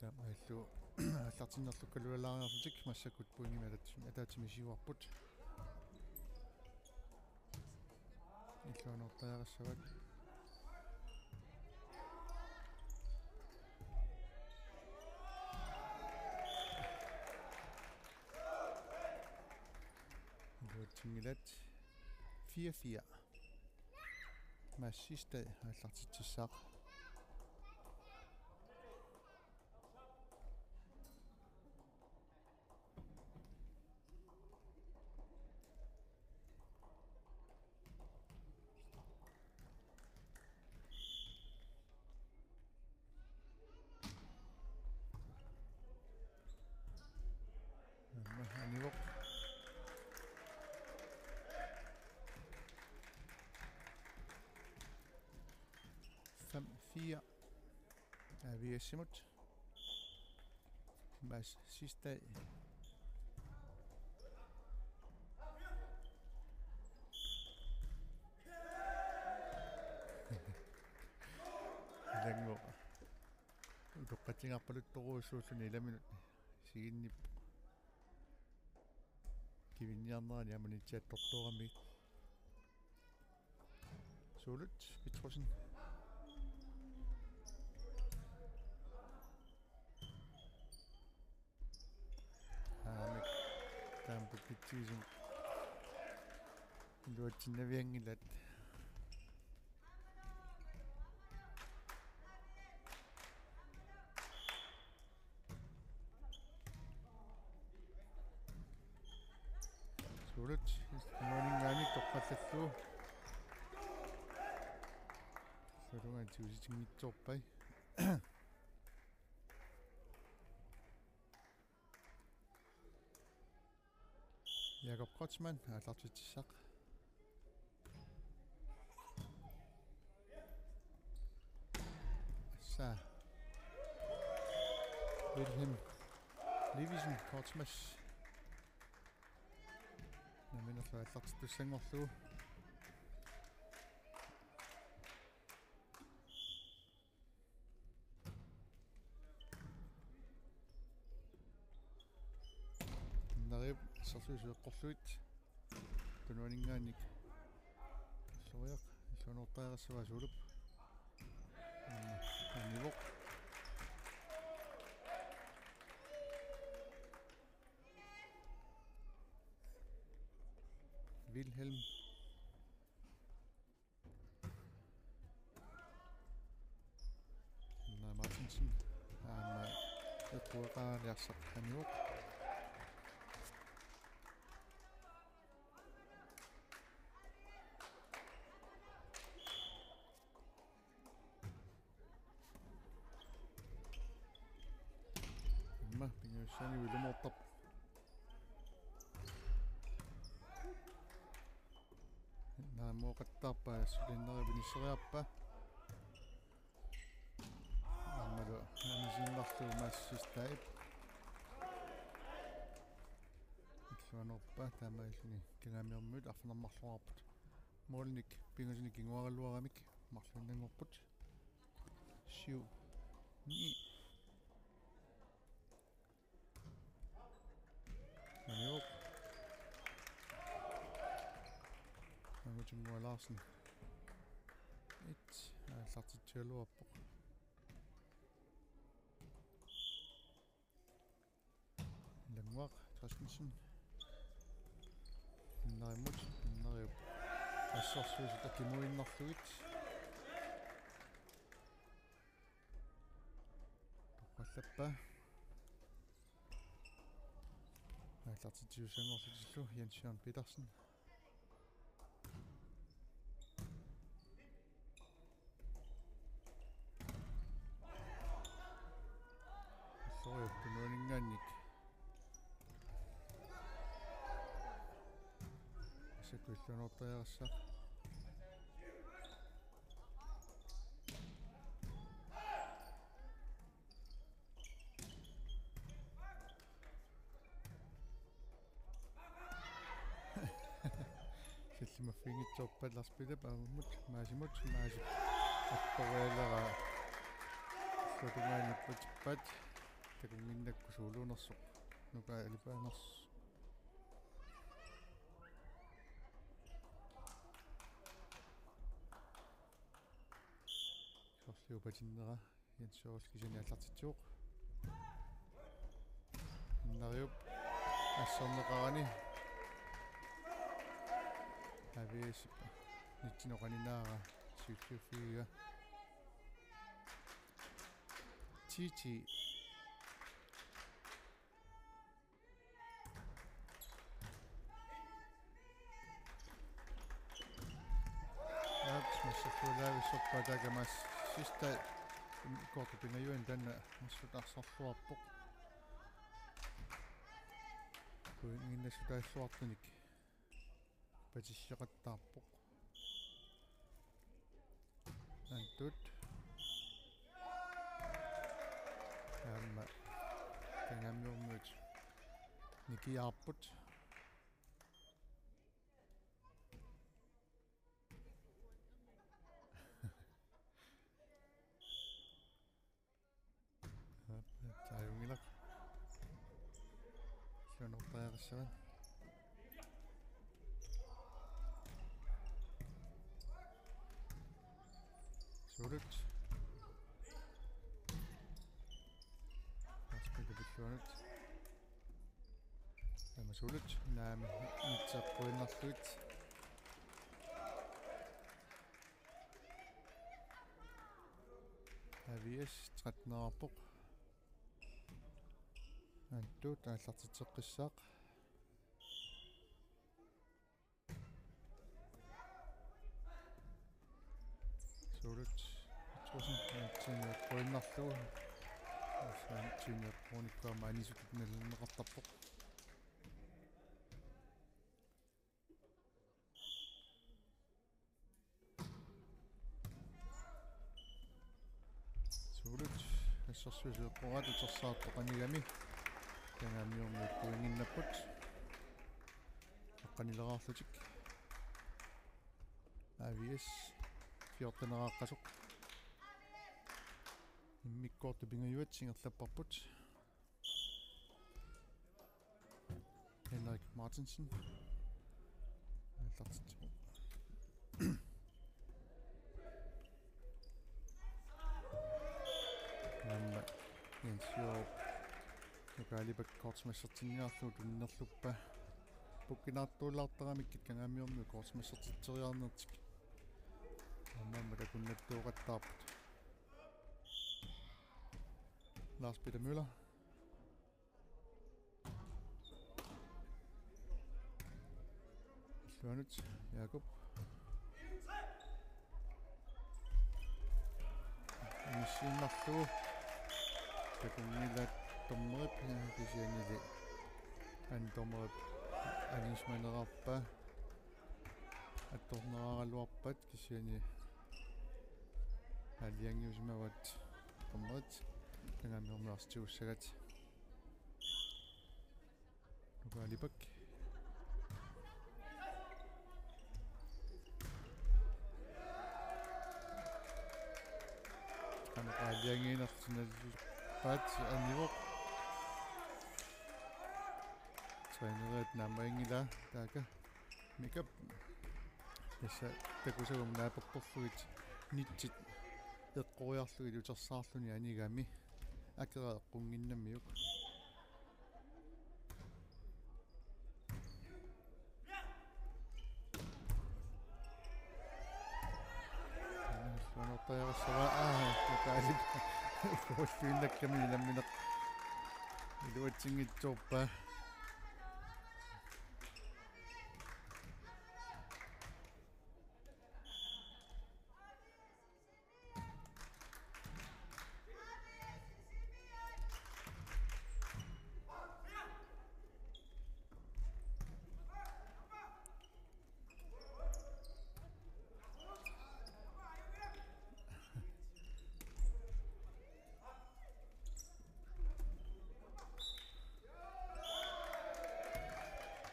Taamaallu aallartinnerlukkalualaariarlutik massakkut pointimik ataatsimik siuarput. Illuanuuttariaqassavaat. Iluatsinngilaat fire fire. Maasip Stay aallartitsissaaq. Aamma anivoq. Fem fire. A V S-imut. Mads Sistad. Ilannguaq. Utoqqatsingaarpaluttorujussuulluni ilaminut isiginnippaa. Kivinniarnerani aamma nitsiattortuuramigit. Suulut Petrussen. Aamma taampukkitsigisunik iluatsinnavianngilaat. Suulut, Nuaninngaanniit toqqallallugu. Soorunami tigusitinngitsoorpai. Jakob Kreutzmann, aallartitsissaq. Assa. Wilhelm Livisen, Kortsmas. Namminerlu aallartittussanngorlugu. Nariup assersuisup eqqorlugit. Tunuaninngaanniit Soriaq, illuanoortariaqassavaa Suulup. Anivoq. Wilhelm. Anna Martinsen. Aamma eqqueqaaliarsaq anivoq. Imma pingajussaanik ilumoortarpoq. Naamuoqattaarpaa, sulinneri vinisseriarpa. Aammalu anisiinnarlugu Mads Sistadip. Illuanoorpaa taamaalilluni Kangaamiormiut arfineq-marloqarput. Målinik pingasuni kinguaraluaramik marluinnanngorput. Syv ni. Anivoq. Angutinngua Larsen. Et. Aallartitsigaluarpoq. Ilannguaq Christensen. Innarimut, innariup. Assersuisut akimuinnarlugit. Toqqallappaa. Aallartitsisussanngorlutillu Jens Jørgen Petersen. Soriup Nuaninngaanniit. Asakku illuanoortariaqassaq. Sillimaffiginngitsoorpat Lars Peter Pavemut, Maasimut, Maasip attorialera. Sotungaannippatippat takunnginnakku Suuluunersoq. Nuka alipaanersoq. Sorliupatinnera. Jens Jørgen Petersen aallartitsivoq. Innariup asserneqarani. A V S nitten oqaninaara syvogtyve. T T. Aap, massakkut laavissorpaa taakku Mads Sistad, kortip pingajuani taanna assut arsarluarpoq. Kuinginnassutaalluartunik patisseqattaarpoq. Antut. Kangaamiormiut nikiaarput. Taajunngilaq. Siunertariaqassavat. Suulut. Aspita pilluanut. Aamma Suulut. Naamik, nitseq poinnerlugit. A V S tretten-erpoq. Antut aallartitseqqissaaq. Suulut Petrussen, Tine poinnerlugu. Tine Kronikua maaniisutut nalunneqartarpoq. Suulut assersuisut eqqoraat utersaartoq qanigami. Kangaamiormiut pointinnginnapput. Aqqanileraarlutik. A V S fjorten-eraaqqasoq. Immikkoortut pingajuat ingerlapparput. Henrik Martinsen. Aallartitsivoq. Aamma Jens Jørgen. Nuka Alibak kortmassertinniarlugu tuninerluppa. Pukkinartuulaartaramikkit Kangaamiormiut kortmassertitseriarnertik. Aamma takunnattooqattaarput. Lars Peter Møller. Illuanut Jakob. Inissiinnarlugu. Takunngilaat dommerip, kisiannili anden dommerip anismanerarpa. Attorneraraluarpat kisianni aalajangiusimavaat dommerit. Kangaamiormiut arsaq tigussagaat. Nuka Alibak. Qanoq aalajangiinerlutik nalippaat anivoq. Træneriat naammaginngilaa taakku. Makeup. Tassa takusagami naapertorlugit nitsit eqqoriarlugit utersaarluni anigami. Akera eqqunnginnamiuk. Illuanortariaqassavaa, aa, lokaalit. Kuulluinnakkami nammineq iluatsinngitsoorpaa.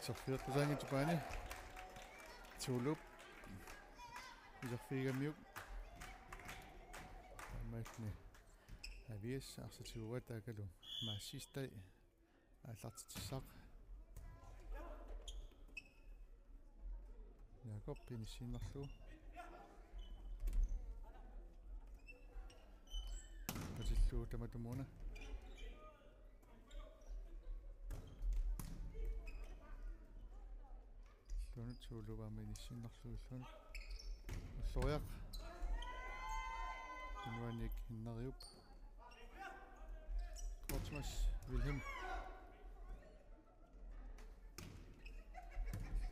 Sorfiup tusaanngitsupaani. Tuulup. Iserfigigamiuk. Aamma illit. A V S arsaq tiguaat taakkualu. Mads Sistai. Aallartitsissaaq. Jakob inissiinnarlugu. Patillugu tamatumuuna. Illuanut Tuulup aamma inissiinnarlugu illuanut. Ulloriaq. Inuanik Innariup. Kortmas Wilhelm.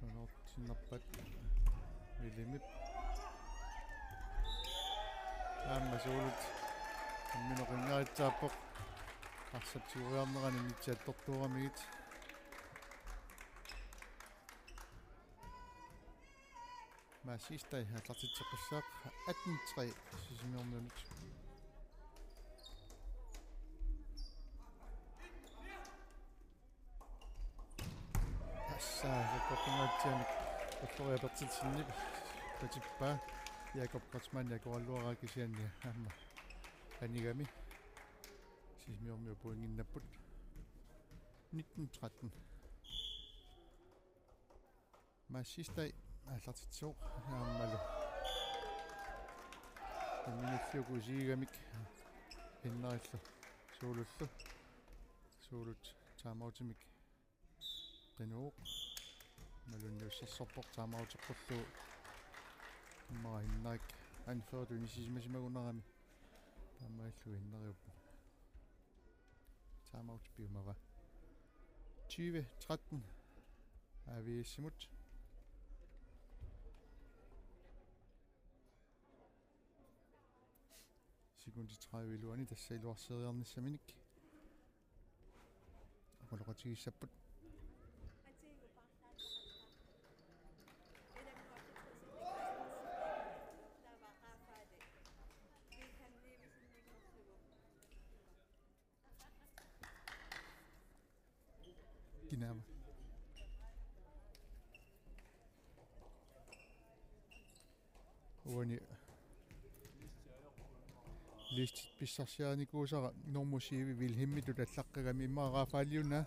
Illuanortinnerpat Wilhelmip. Aamma Suulut. Imminut qinngaritsaappoq. Arsap tigoriarnerani nitsit attortuuramigit. Mads Sistai aallartitseqqissaaq atten tre Sisimiormiunut. Sakkortunnguatsiamik Ulloria Berthelsenip patippaa, Jakob Kreutzmann akoralluaraa kisianni aamma anigami. Sisimiormiut pointinnapput. Nitten tretten. Mads Sistai aallartitsivoq aammalu minuttiuku isigigamik Hinnarillu Suulullu. Suulut timeoutimik qinuvoq. Malunniussersorpoq timeouteqqullugu. Immaqa Hinnarik anførtut inissisimasimagunarami. Taamaalillugu Hinnariuppoq. Timeout piumavaa. Tyve tretten A V S-imut. Sekundit tredive iluani tassa iluarseriarnissaminik. Oqaloqatigiissapput. Kinaava. Uani listit pissarsiarinikuusara normu syv Wilhelmitut allaqqagami, immaqa Rafaeliuna.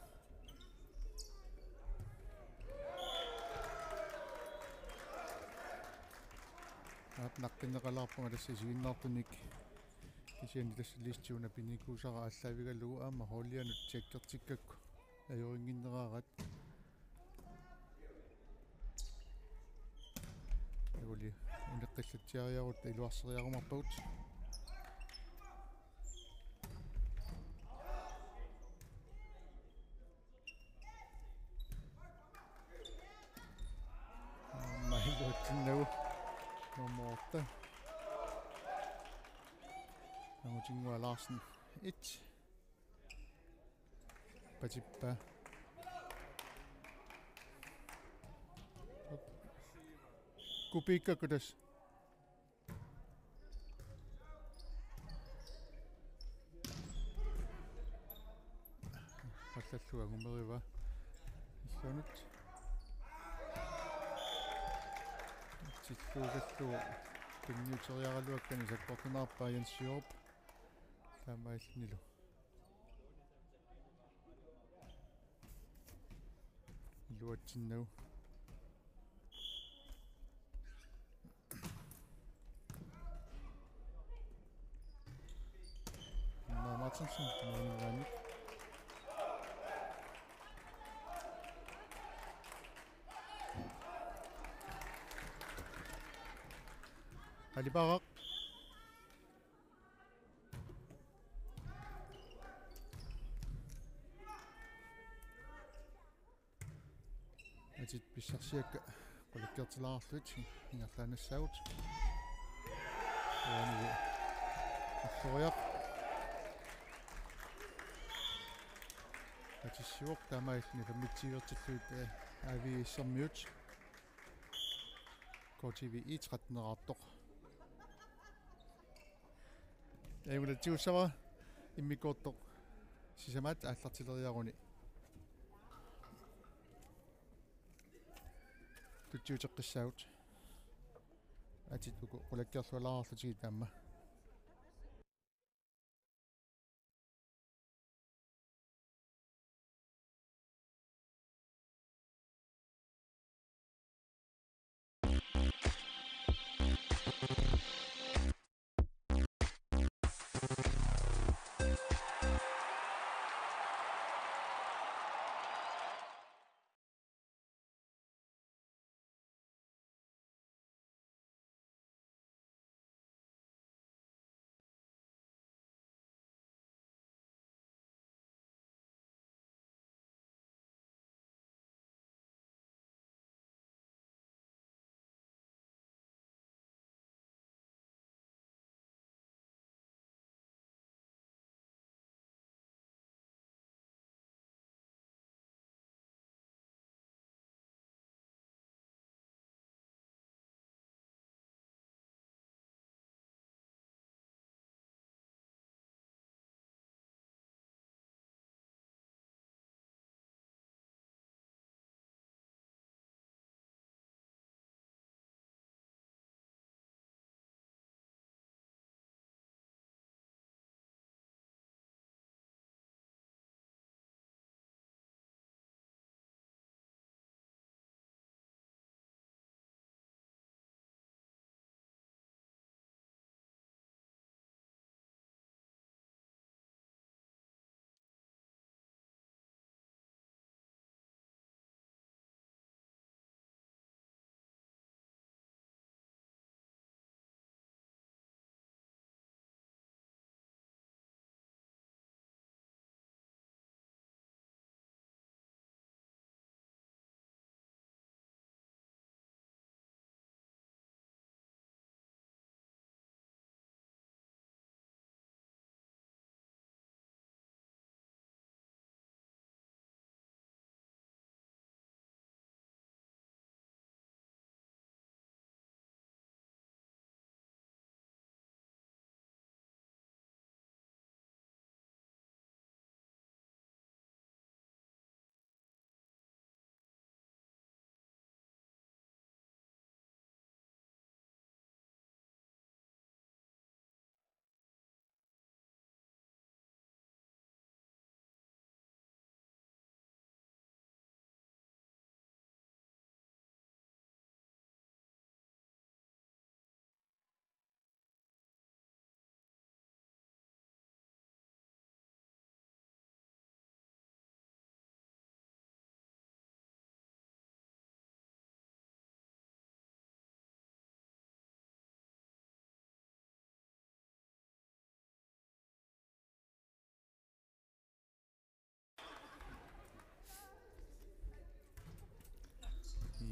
Aap, naqqinneqalaarpunga tassa isiginnaartunik. Kisianni tassa listi una pinikuusara aallaavigalugu aamma hoolianut tjekkertikkakku ajorinnginneraarat. Juuli uneqqillatsiariarutta iluarseriarumaarpagut. Aamma iluatsinnagu nummer otte. Angutinnguaq Larsen et. Patippaa. Kupiikkakkut tassa. Qallallugu angumerivaa. Illuanut. Tilluugallugu tunniuteriaraluakkani sakkortunerarpaa Jens Sjørup. Taamaalillunilu. Iluatsinnagu. Anna Martinsen, målmandip. Aliparaq. Atit pissarsiakka qulakkeertilaarlugit ingerlaannassaagut. Uani Ulloriaq. Atissivoq taamaalilluni femogtyve-rtillugit, eh, A V S-ermiut. K T V E tretten-eraartoq. Ajunngilaq, tigussavara immikkoortoq sisamaat aallartileriaruni. Tutsiuteqqissaagut. Atit uku qulakkeerlualaarlutigit aamma.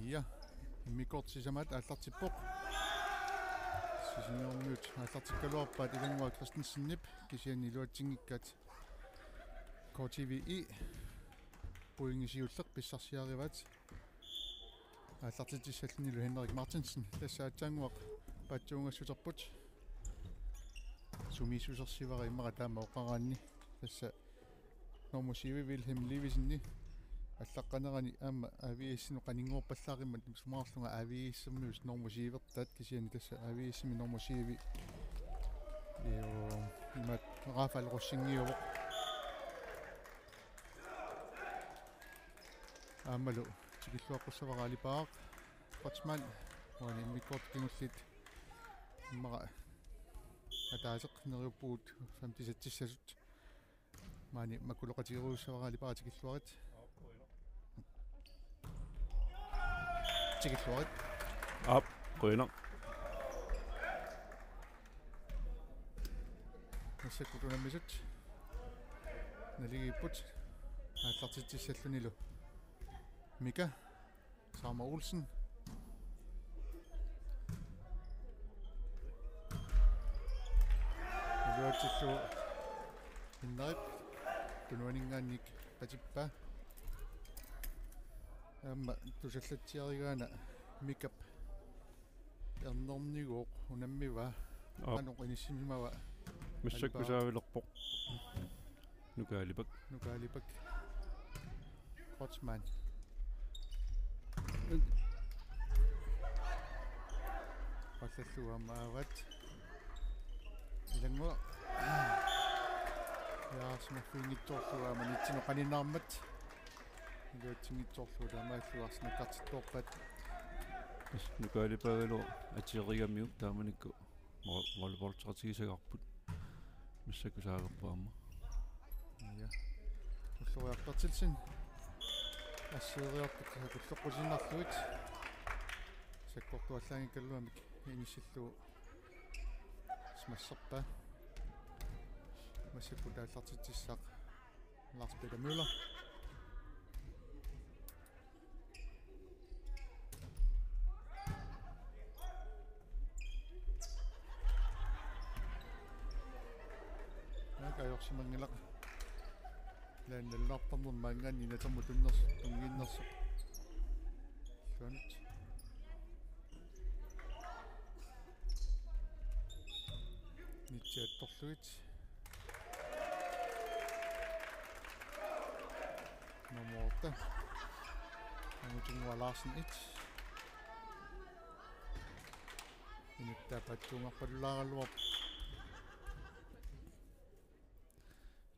Ja, immikkoortoq sisamaat aallartippoq. Sisimiormiut aallartikkaluarpaat Ilannguaq Christensenip, kisianni iluatsinngikkaat K T V E. Pointi siulleq pissarsiarivaat. Aallartitsissallunilu Henrik Martinsen, tassa aatsaannguaq paatsuugassuterput. Sumiissusersivara immaqa taama oqaraanni. Tassa normu syv Wilhelm Levinsenip allaqqanerani aamma A V S-inut qaninnguuppallaaqimmat, isumaqarlunga A V S-imiut normu syv-ertaat, kisianni tassa A V S-imi normu syv. Io, imaat Rafael Rossingiuvoq. Aammalu tikilluaqqussavara Ali Park Kreutzmann, uani immikkoortut kingulliit immaqa ataaseq neriuppugut femtisatsissasut. Maani makkuloqatigerujussavara Ali Park, tikilluarit. Tikilluarit. Aap, qujanaq. Massakkut unammisut naligiipput aallartitsissallunilu Mika Saama Olsen. Iluatsillugu Henrik tunuaninngaanniit patippaa. Aamma tusallatsiarigaana Mikap ernernigooq unammivaa. Aap. Qanoq inissimava? Massakkut saavilerpoq. Nukaalipak. Nukaalipak. Kreutzmann. Qallallugu aamma aavaat. Ilannguaq. Ja, sumaffiinngitsoorlugu aamma nitsineq qaninnaarmat. Iluatsinngitsoorlugu taamaallugu arsinakkartittoorpaat. Tassa Nukaalipaagalu atsiorigamiuk taamanikkut vo-, volleyballteqatigisagarput. Massakkut saaverput aamma. Ja. Ulloriaq Berthelsen. Assieriartut sakulleqqutiinnarlugit. Sakkortuallaanngikkaluamik inissillugu smasserpaa. Massakkut aallartitsissaaq Lars Peter Møller. Naak ajorsimanngilaq. Ilaanni nalunartarnermi maanngaanniit natermut tunnersoq, tunnginnersoq. Illuanut. Nitsiattorlugit. Nummer otte. Angutinngua Larsen et. Inuttaa paatsuungarpalulaaraluarpoq.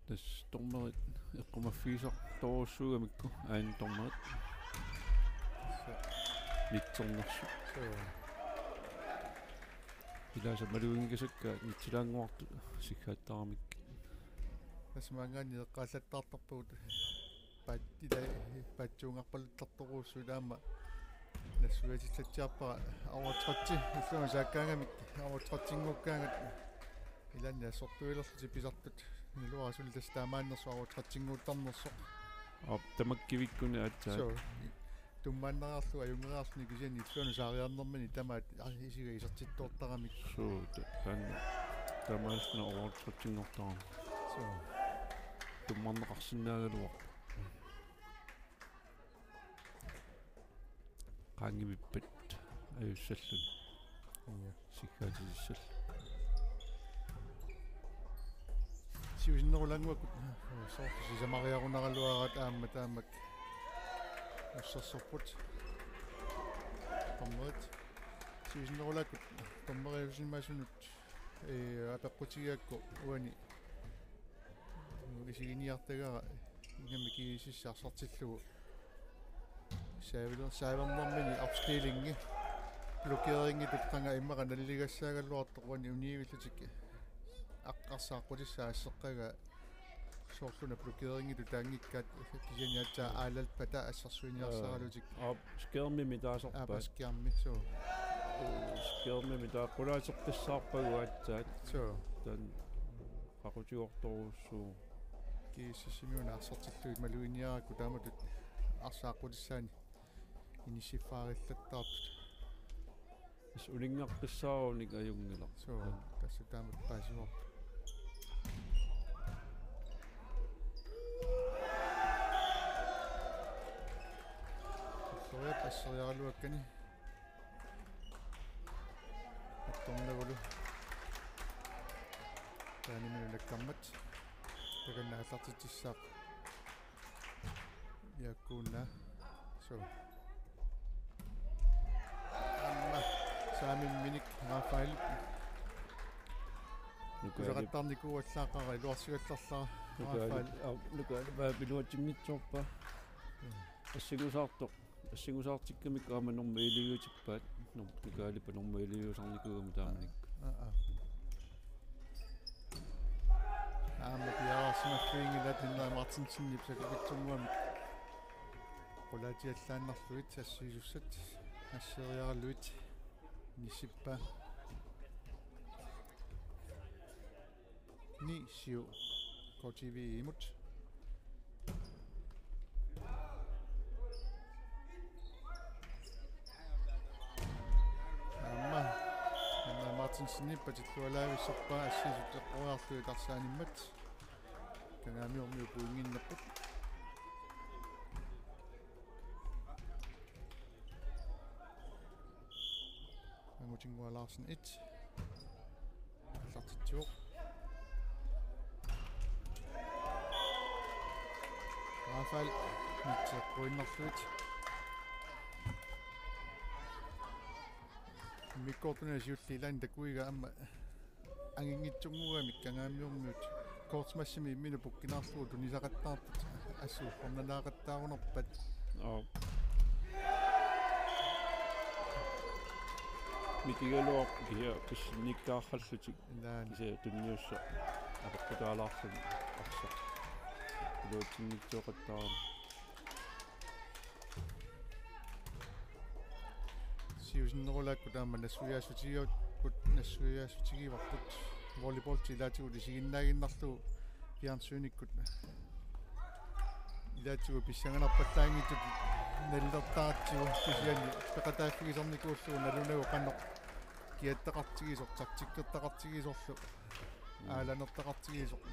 Tassa dommerit eqqumaffigisartorujussuugamikku, aajuna dommerit. Tassa. Nitsernersut. Suu. Ilaasa maluginngisakka nitsilaannguartut siggaattaramik. Tassa maanngaanniit eqqaallattaartarpagut paat-, ila-, paatsuungarpaluttartorujussuit aamma nassuiatillatsiarpara. Avatratsi illuanut saakkaangamik, avatratsinngukkaangat ilaanni assortuilerlutik pisartut. Iluara suli tassa taamaannersoq avatratsinnguttarnersoq. Aap, tamakkivikkuni aatsaat. Suu. Tummaannariarlugu ajunngeriarluni kisianni illuanut saariarnermini tamaat, aa, isiga isertittoortaramik. Suu, ta-, taanna. Taamaasina avatratsinngortarami. Suu. Tummarneqarsinnaagaluarpoq. Qaangiuppat ajussalluni. Ja. Siggaatissallugu. Siusinnerulaannguakkut soorlu sisamariarunaraluaraat aamma taamak ussersorput. Dommerit. Siusinnerulaakkut dommeriusimaasunut, ee, apeqqutigigakku uani isiginiartagara ingammik G S S arsartillugu. Saaviler-, saavernermini opstillingi. Blokeringitut qanga immaqa naligassaagaluartoq uani uniuillutik. Aqqarsaaqqutissaa asseqqagaa soorluna blokeringitut taanngikkaat kisianni aatsaat aalalpata assersuiniarsaralutik. Aap, skærmimi taasarpaat. Aap, skærmi, suu. Skærmimi taava qulaaseqqissaarpagut aatsaat. Suu. Taanna qaqutigortorujussuuvoq. G S S-imi una arsartillugit maluginiarakku taamatut arsaaqqutissaani. inissiffarillattaartut. Tassa uninngaqqissaarunik ajunngilaq. Suu, tassa taama paasivarput. Ulloriaq asseriaraluakkani. Attornagulu. Taaniminu nakkarmat. Takanna aallartitsissaaq. Jaakkuuna. Suu. Aamma saamimminik Rafael. Nukaali-, kusaqattaarnikuuallaaqaara iluarsigallarlara Rafael. Nukaali-, aa, Nukaali-, aa, iluatsinngitsoorpaa. Mm. Assingusaartoq. Assingusaartikkamikku aamma normu elleve-tippaat. Nor-, Nukaalipa normu elleve-sarnikuugami taamanikkut. Aa, aa. Aamma piareersimaffiginngilaq Tinna Martinsenip sakikitsunnguamik. Qulaatiallaannarlugit assiisussat asseriaraluit inissippaa. Ni syv. K T V-imut. Aamma. Aamma Martinsenip patillualaavissarpaa assiisut eqqoriarlugit arsaanimmat. Kangaamiormiut pointinnerput. Angutinnguaq Larsen et. Aallartitsivoq. Rafael mitseqquinnarluit. Immikkoortuni siulliit ilaanni takuiga aamma anginngitsunnguugamik Kangaamiormiut. Kortmassimi imminut pukkinaarlugu tunisaqattaarput. Assut ornanaaqattaarunarpat. Aap. Mikigaluaq kisianni pissinnikkaarallutik. Ilaanni. Kisianni tunniussaq apeqqutaalaarluni arsaq. Iluatsinngitsooqattaarami. Siusinnerulaakkut aamma nassuiaassutigivakkut, nassuiaassutigivarput. Volleyballit ilaatigut isiginnaaginnarlugu fjernsynikkut. Ilaatigut pissanganarpallaanngitsut nalilertaratsigu kisianni peqataaffigisarnikuullugu nalunagu qanoq kiattaqartigisoq, taktikkertaqartigisorlu, aalanertaqartigisoq.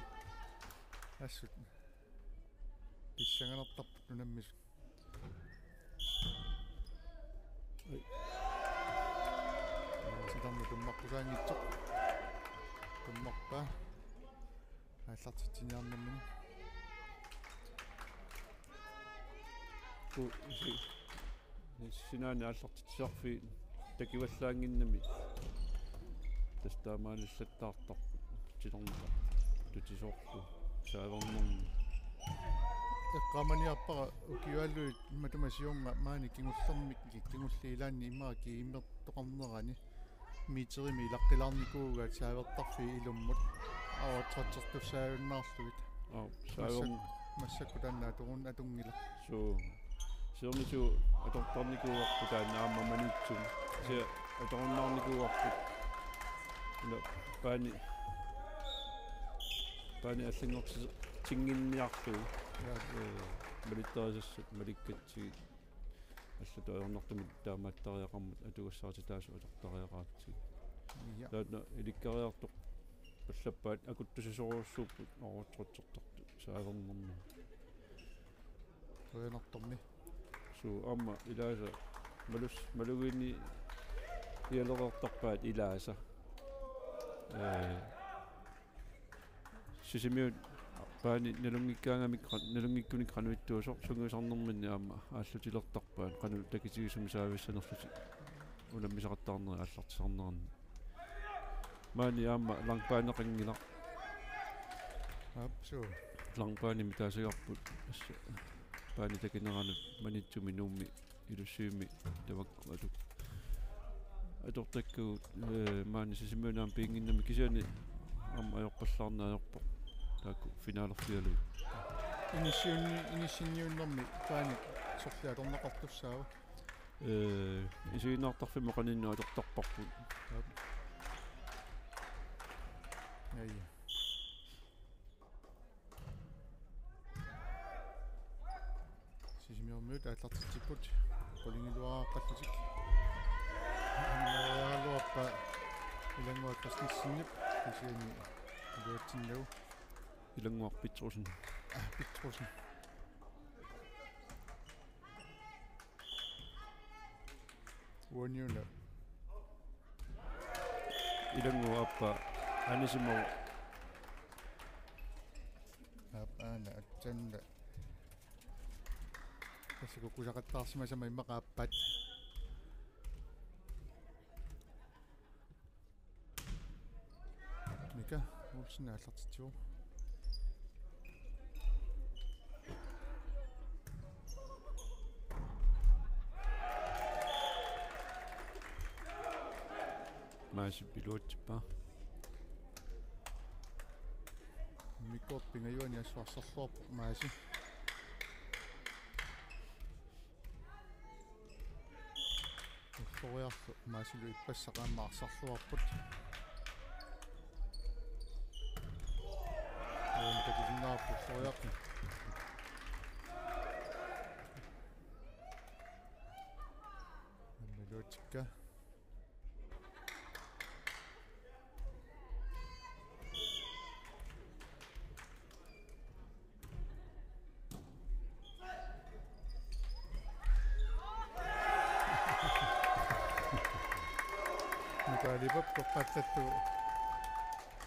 Assut. Pissanganartarput unammisut. Ai. Titarneq tummartusaanngitsoq. Tummarpaa. Aallartitsiniarnermini. Ku-, si-, sinaani aallartitsisarfiit takivallaannginnami. Tassa taamaalillattaartarput. Titarneq tutisoorlu saavernermi. Eqqaamaniarpara ukiualuit matuma siorna maani kingullermik kingulliit ilaanni immaqa kiimmertoqarnerani meterimi ilaqqilaarnikuugaat saavertarfiit ilummut avatratsertussaajunnaarlugit. Aap, saaver- Massak-, massakkut taanna atorun-, atunngilaq. Suu. Siornatigut atortarnikuuarput taanna aamma Maniitsumi. Kisianni atorunnaarnikuuarput. Ila paani, paani allanngortinnginniarlugu. Ja. Ee, malittarisassat malikkatsigit. Allatut ajornartumik taamaattariaqarmat atugassarititaasut atortariaqaratsigu. Ja. Taanna ilikkariartoq pallappaat akuttusisorujussuupput avatratsertartut saavernermi. Qujanartumik. Suu, aamma ilaasa malus-, malugiinnialereertarpaat ilaasa. Ee, Sisimiut paani nalunngikkaangamik qa-, nalunngikkunik qanoq ittuusoq sungiusarnerminni aamma aallutilertarpaat qanoq takitigisumik saavissanerlutik unammisaqattaarnerit aallartisarneranni. Maani aamma langbaneqanngilaq. Aap, suu. Langbanemi taasagarput. Tassa paani takineranut Maniitsumi Nuummi Ilussivimmi tamakku atuk-, atortakkagut, ee, maani Sisimiuni aamma piinnginnami kisianni aamma ajorpallaarneq ajorpoq. Taakku finalerfigalugit. Inissiunni-, inissinniunnermi paani sorliit atorneqartussaava? Ee, isiginnaartarfimmut qaninnut atortarparput. Aap. Ai. Sisimiormiut aallartitsipput. Qulingiluaqqallutik. Annaariaraluarpaa Ilannguaq Christensenip kisianni iluatsinnagu. Ilannguaq Petrussen. Ah, Petrussen. Uaniuna. Ilannguaq aappaa anisimavoq. Aap, aana, atsanna. Tassa kukkusaqattaarsimasama immaqa aappaat. Mika Olsen aallartitsivoq. Maasip iluatsippaa. Mikkorpinngajuani assut arsarluarpoq Maasi. Ulloriarlu Maasilu ippassaq aamma arsarluarput. Uani takusinnaavarput ulloriarlu. Aamma iluatsikka. Mikael Ipap toqqallattu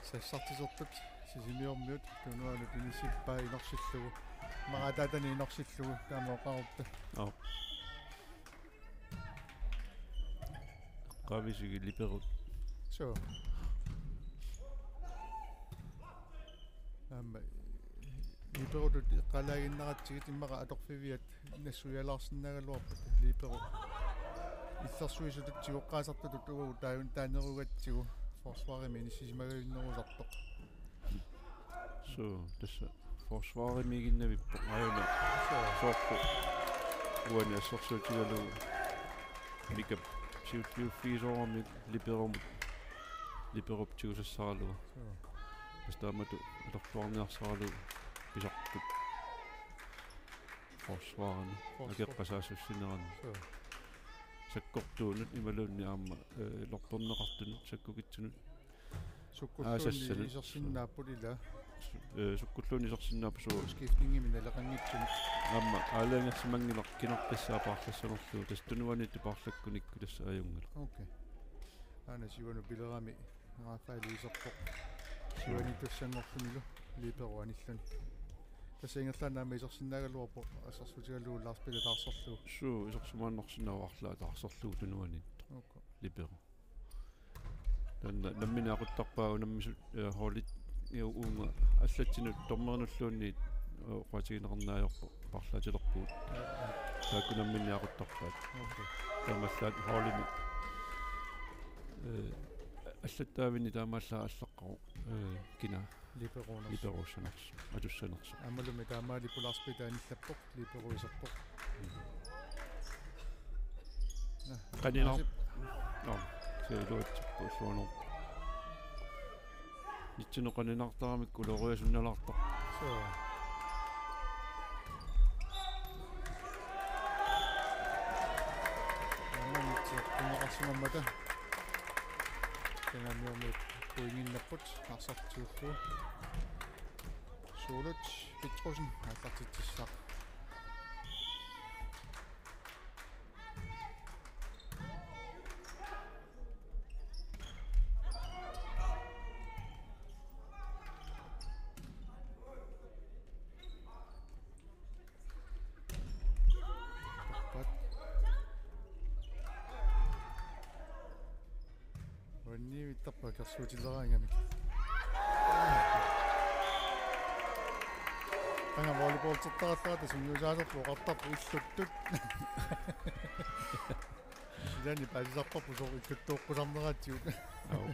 sassartisertut Sisimiormiut tunuanut inissippaa inorsillugu. Maqaataatani inorsillugu taama oqarutta. Aap. Qavisigi liberot. Suu. Aamma liberotut eqqaalaaginnaratsigit immaqa atorfiviat nassuialaarsinnaagaluarput libero. Illersuisutut tigoqqaasartutut uagut taajun taanerugatsigu forsvarimi inissisimagavinnerusartoq. Suu, tassa forsvarimiiginnavippoq aajuna. Suu. Soorlu uani assersuutigalugu Mikap siulliuffigisoorami liberomut. Liberop tigusassaralugu. Suu. Tassa taamatut atorluarniarsaralugu pisartut. Forsvarimi. Forsvar. Akeqqasaassussinerani. Suu. Sakkortuunut imaluunniit aamma, eh, lorperneqartunut, sakkukitsunut. Sukkulluunniit aasassanut isersinnaapput ila. Su-, eh, sukkulluunniit isersinnaapput suu. Udskiftningimik naleqanngitsunik. Aamma aalajangersimanngilaq kinartassaa paarlassanerlugu tassa tunuaniittut paarlakkunikku tassa ajunngilaq. Okay. Aana siuanut pilerami Rafael iserpoq. Siuaniittussanngorlunilu libero anilluni. Tassa ingerlaannaq aamma isersinnaagaluarpoq assersuutigalugu Lars Peter taarserlugu. Suu, isersimaannarsinnaavoq arlaat taarserlugu tunuaniittoq. Okay. Libero. Taanna nammineq aquttarpaa unammisut, eh, holdit, eh, uunga allatsinut dommerinulluunniit, eh, oqaatigineqarneq ajorpoq paarlaatilerpugut. Taakku nammineq aquttarpaat. Okay. Taamaallaat holdimi, eh, allattaavinni taamaallaat allaqqavoq, eh, kina liberonersoq. Liberoussanersoq, atussanersoq. Aammalumi taamaalippoq Lars Peter anillappoq. Liberoiserpoq. Qaninaar-, Maasip. Nå, se iluatsippoq illuanuup. Nitsineq qaninaartaramikku uloriasunnalaartoq. Suu. Aamma nitsi qanneqarsimammata. Kangaamiormiut pointinnapput arsartiullugu. Suulut Petrussen aallartitsissaaq. Tappat. Uanniivittarpaa kersuutileraangamik. Qanga volleyballtertarallarata sungiusaaserput oqartarpoq illuttut. Ilaanni paasisarparput soorlu illuttuuqqusarneratsigut. Au.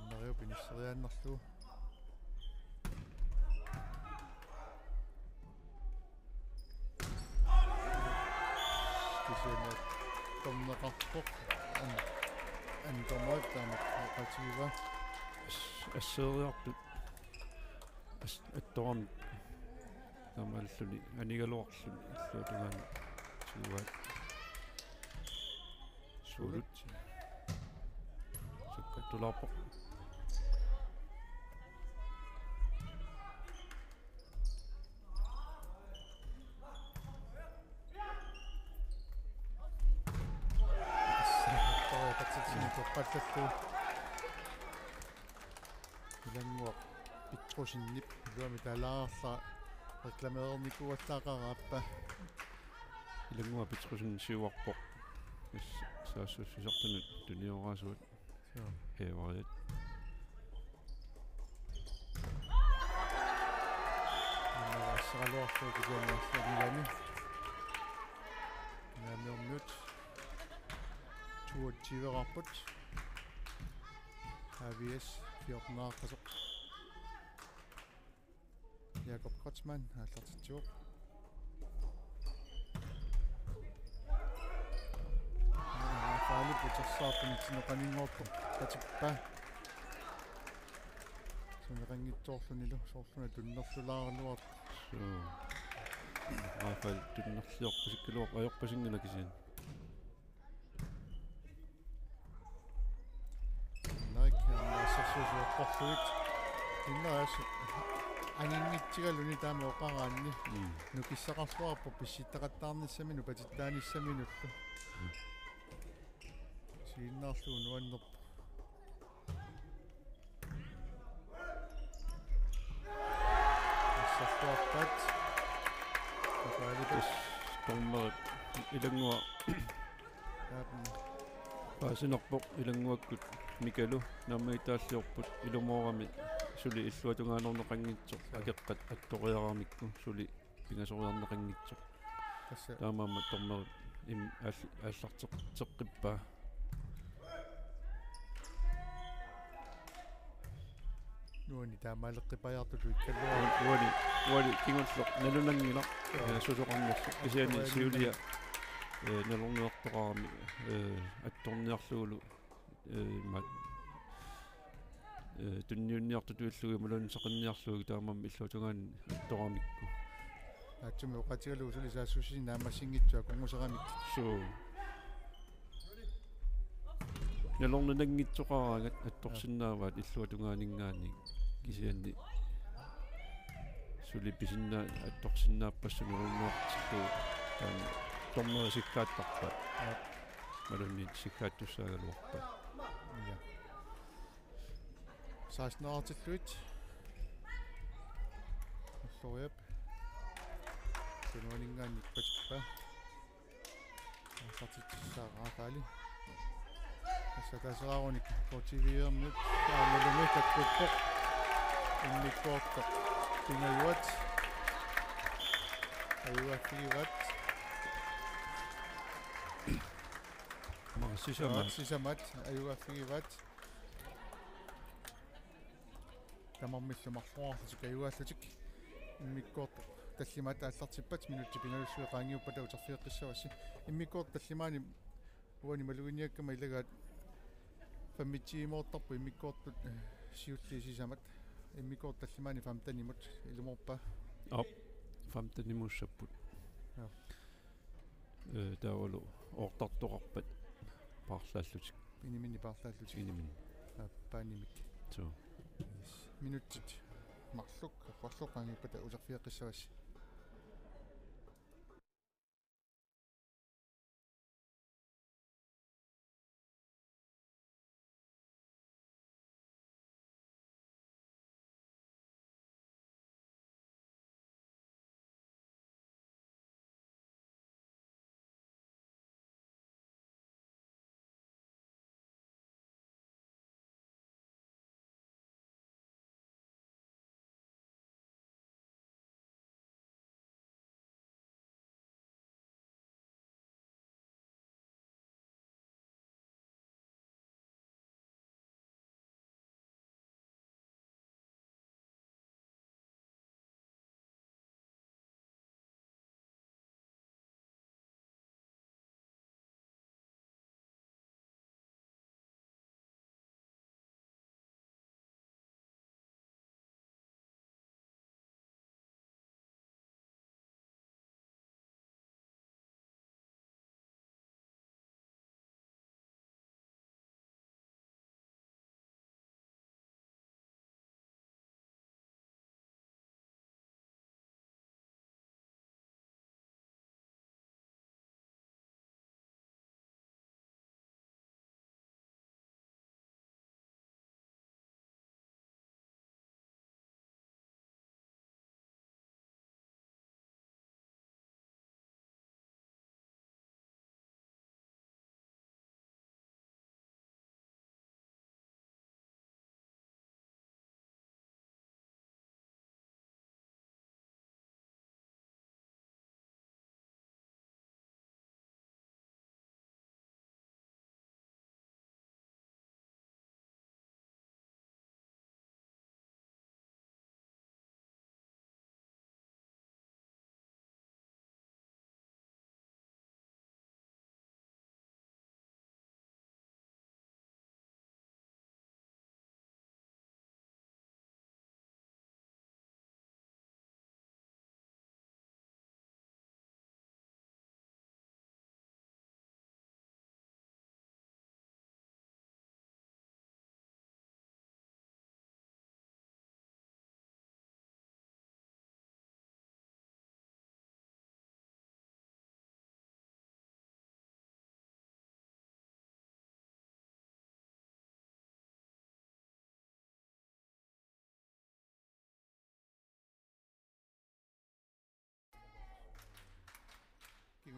Mario pinisseriaannarlugu. Kisianni atorneqarpoq. Aamma. Antormut taama oqaatigaa. As-, asseeriartut. As-, attorami. Taamaalluni anigaluarluni illuatungaani tiguaat. Suulut. Sakkortulaarpoq. Toqqallallu. Ilannguaq Petrusenip iluamik taalaarla reklameernikuuallaaqaara aappaat. Ilannguaq Petrusen siuarpoq. Is-, saassussisartunut tunioraasuat. Joo. Hæveriat. Aamma asseraluarlugu kisianni arsaq nilami. Nilamiormiut. Toogtyve-raarput. A V S fjorten-aaqqasoq. Jakob Kreutzmann aallartitsivoq. Aa, Rafaelip utersaarput itsinneqanngorpoq. Qatippaa. Suneqanngitsoorlunilu soorluna tunnerlulaaraluartoq. Suu. Rafael tunnerliorpasikkaluarpoq, ajorpasinngilaq kisianni. Henrik, aamma assersuisuuppassuit. Henrik aninnitsigaluni taama oqaraanni. Mm. Nukissaqarluarpoq pissittaqattaarnissami nupatittaanissaminullu. Mm. Isiginnaarlugu nuannerpoq. Assarluarpaat. Tassa dommeri Ilannguaq. Aap. Paasinerpoq Ilannguakkut Mikalu naammagitaalliorput ilumoorami suli illuatungaanerneqanngitsoq akeqqat attoriaramikku suli pingasoriarneqanngitsoq. Tassa. Taamaammat dommeri im-, aall-, aallarteqqippaa. Nuanni taamaaleqqipajaartutut ikkalluarpoq. Uani, uani kingulleq nalunanngilaq. Joo. Eh, susoqarnersoq. Kisianni siulia, eh, nalorniartoqarami, eh, attorniarlugulu, eh, ma-, eh, tunniunniartutut illugu imaluunniit seqinniarlugu taamaammat illuatungaani attoramikku. Naatsumik oqaatigalugu suli saassussineq naammassinngitsoq akornuseramik. Suu. Nalornunanngitsoqaraangat attorsinnaavaat illuatungaaninngaanniit kisianni suli pisinnaa-, attorsinnaappassuit nalorniartillugu taanna dommeri sikkaattarpaat. Aap. Imaluunniit sikkaattussaagaluarpaat. Ja. Seksten-ertillugit. Ulloriap. Tunuaninngaanniit patippaa. Aallartitsissaaq Rafael. Tassa taseraarunik K T V-ermiut. Aammalumi takkuppoq. Immikkoortoq. Pingajuat. Ajugaaffigivaat. Maa sisamat. Sisamat. Ajugaaffigivaat. Tamarmillu marloriarlutik ajugaallutik. Immikkoortoq tallimaat aallartippat minutsit pingajuallutik qaangiuppata uterfigeqqissavassi. Immikkoortoq tallimaani uani maluginiakkama ilagaat femogtyve-moortarput immikkoortut, eh, siulliit sisamat. Immikkoortoq tallimaani femten-imut ilumoorpa? Aap, femten-imuussapput. Joo. Eh, taavalu oortartoqarpat paarlaallutik. Iniminni paarlaallutik. Iniminni. Aappaanimik. Suu. Yes. Minutsit marluk, marluk qaangiuppata uterfigeqqissavassi.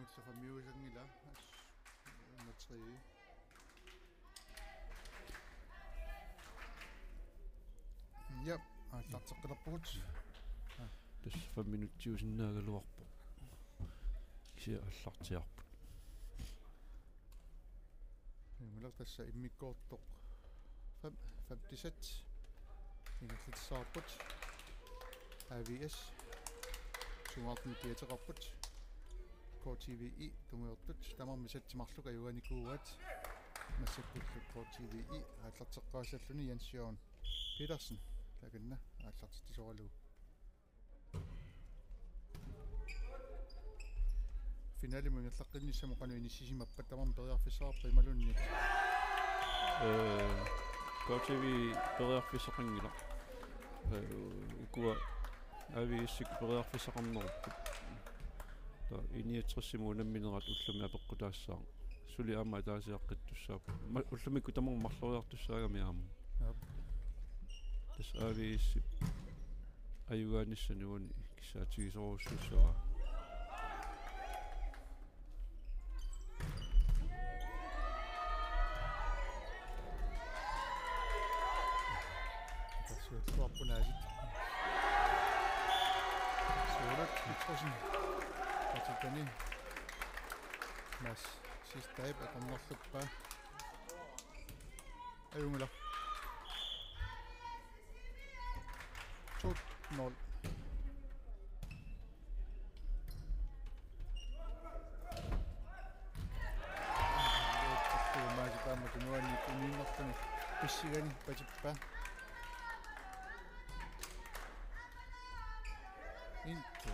Ulla femmiusanngilaq. Nummer tre. Jep, aallarteqqilerpugut. Tassa fem minutsiusinnaagaluarpoq. Kisianni aallartiaarput. Immaqa tassa immikkoortoq fem, femtisat. Ingerlatissavarput. A V S. Sungaartumik kiateqarput. K T V I tungujortut. Tamarmik satsit marluk ajugaanikuuaat. Massakkullu K T V I aallarteqqaassalluni Jens Jørgen Petersen. Takanna aallartitsisoralugu. Finalimut ingerlaqqinnissamut qanoq inissisimappat, tamarmik periarfissaqarput imaluunniit? Ee, K T V periarfissaqanngilaq. Ee, ukua A V S-ikkut periarfissaqarnerupput. Taava I niogtresimut unamminerat ullumi apeqqutaassaaq. Suli aamma ataasiaqqittussaapput. Ma-, ullumikkut tamarmik marloriartussaagami aamma. Aap. Tassa A V S-ip ajugaanissani uani kissaatigisorujussuussavaa. Tassuuttuarpunaasit. Suulut Petrussenip atikani. Mads Sistep akornarluppaa. Ajunngilaq. To nul. Maasi taama tunuani uniinnartuni pissigani patippaa. Into.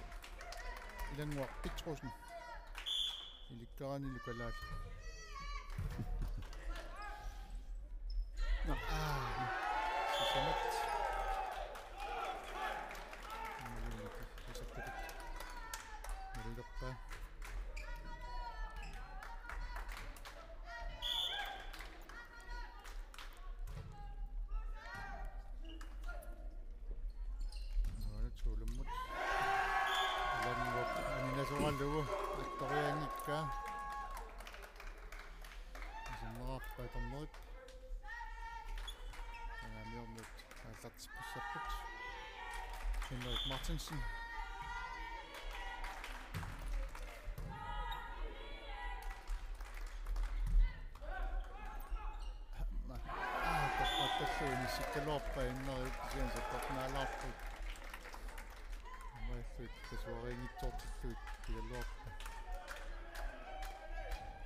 Ilannguaq Petrussenip ilikkaraanni kalaallit. Nå. Aa, sisamat. Malunnarpoq. Malunnarpoq. Nuanut suulummut. Ilannguaq aninasoralugu attorianngikkaa. Isinnerarpaa atornerit. Angamiormiut aallartippassaapput. Henrik Martinsen. Aamma. Aa, toqqattallu inissikkaluarpaa inneriup kisianni sakkortunaalaarput. Aamma illuit tasuariinngitsoortillugit pigaluarpaa.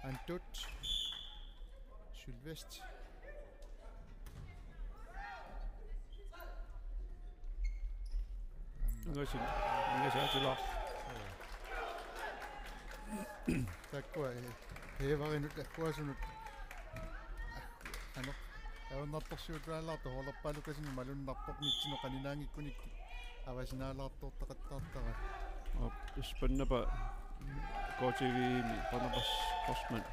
Antut. Sylvest. Ingasin, ingasaatilaar. Takkua, eh, Heevarinut, akkuasunut. Ano, ajornartorsiuttualaartoq, Huulerpaalukasini malunnarpoq nitsinut qaninaanngikkunik. Avasinaalaartoortaqattaartara. Aap, Ispannapa K T V-mi Barnabas Forsman.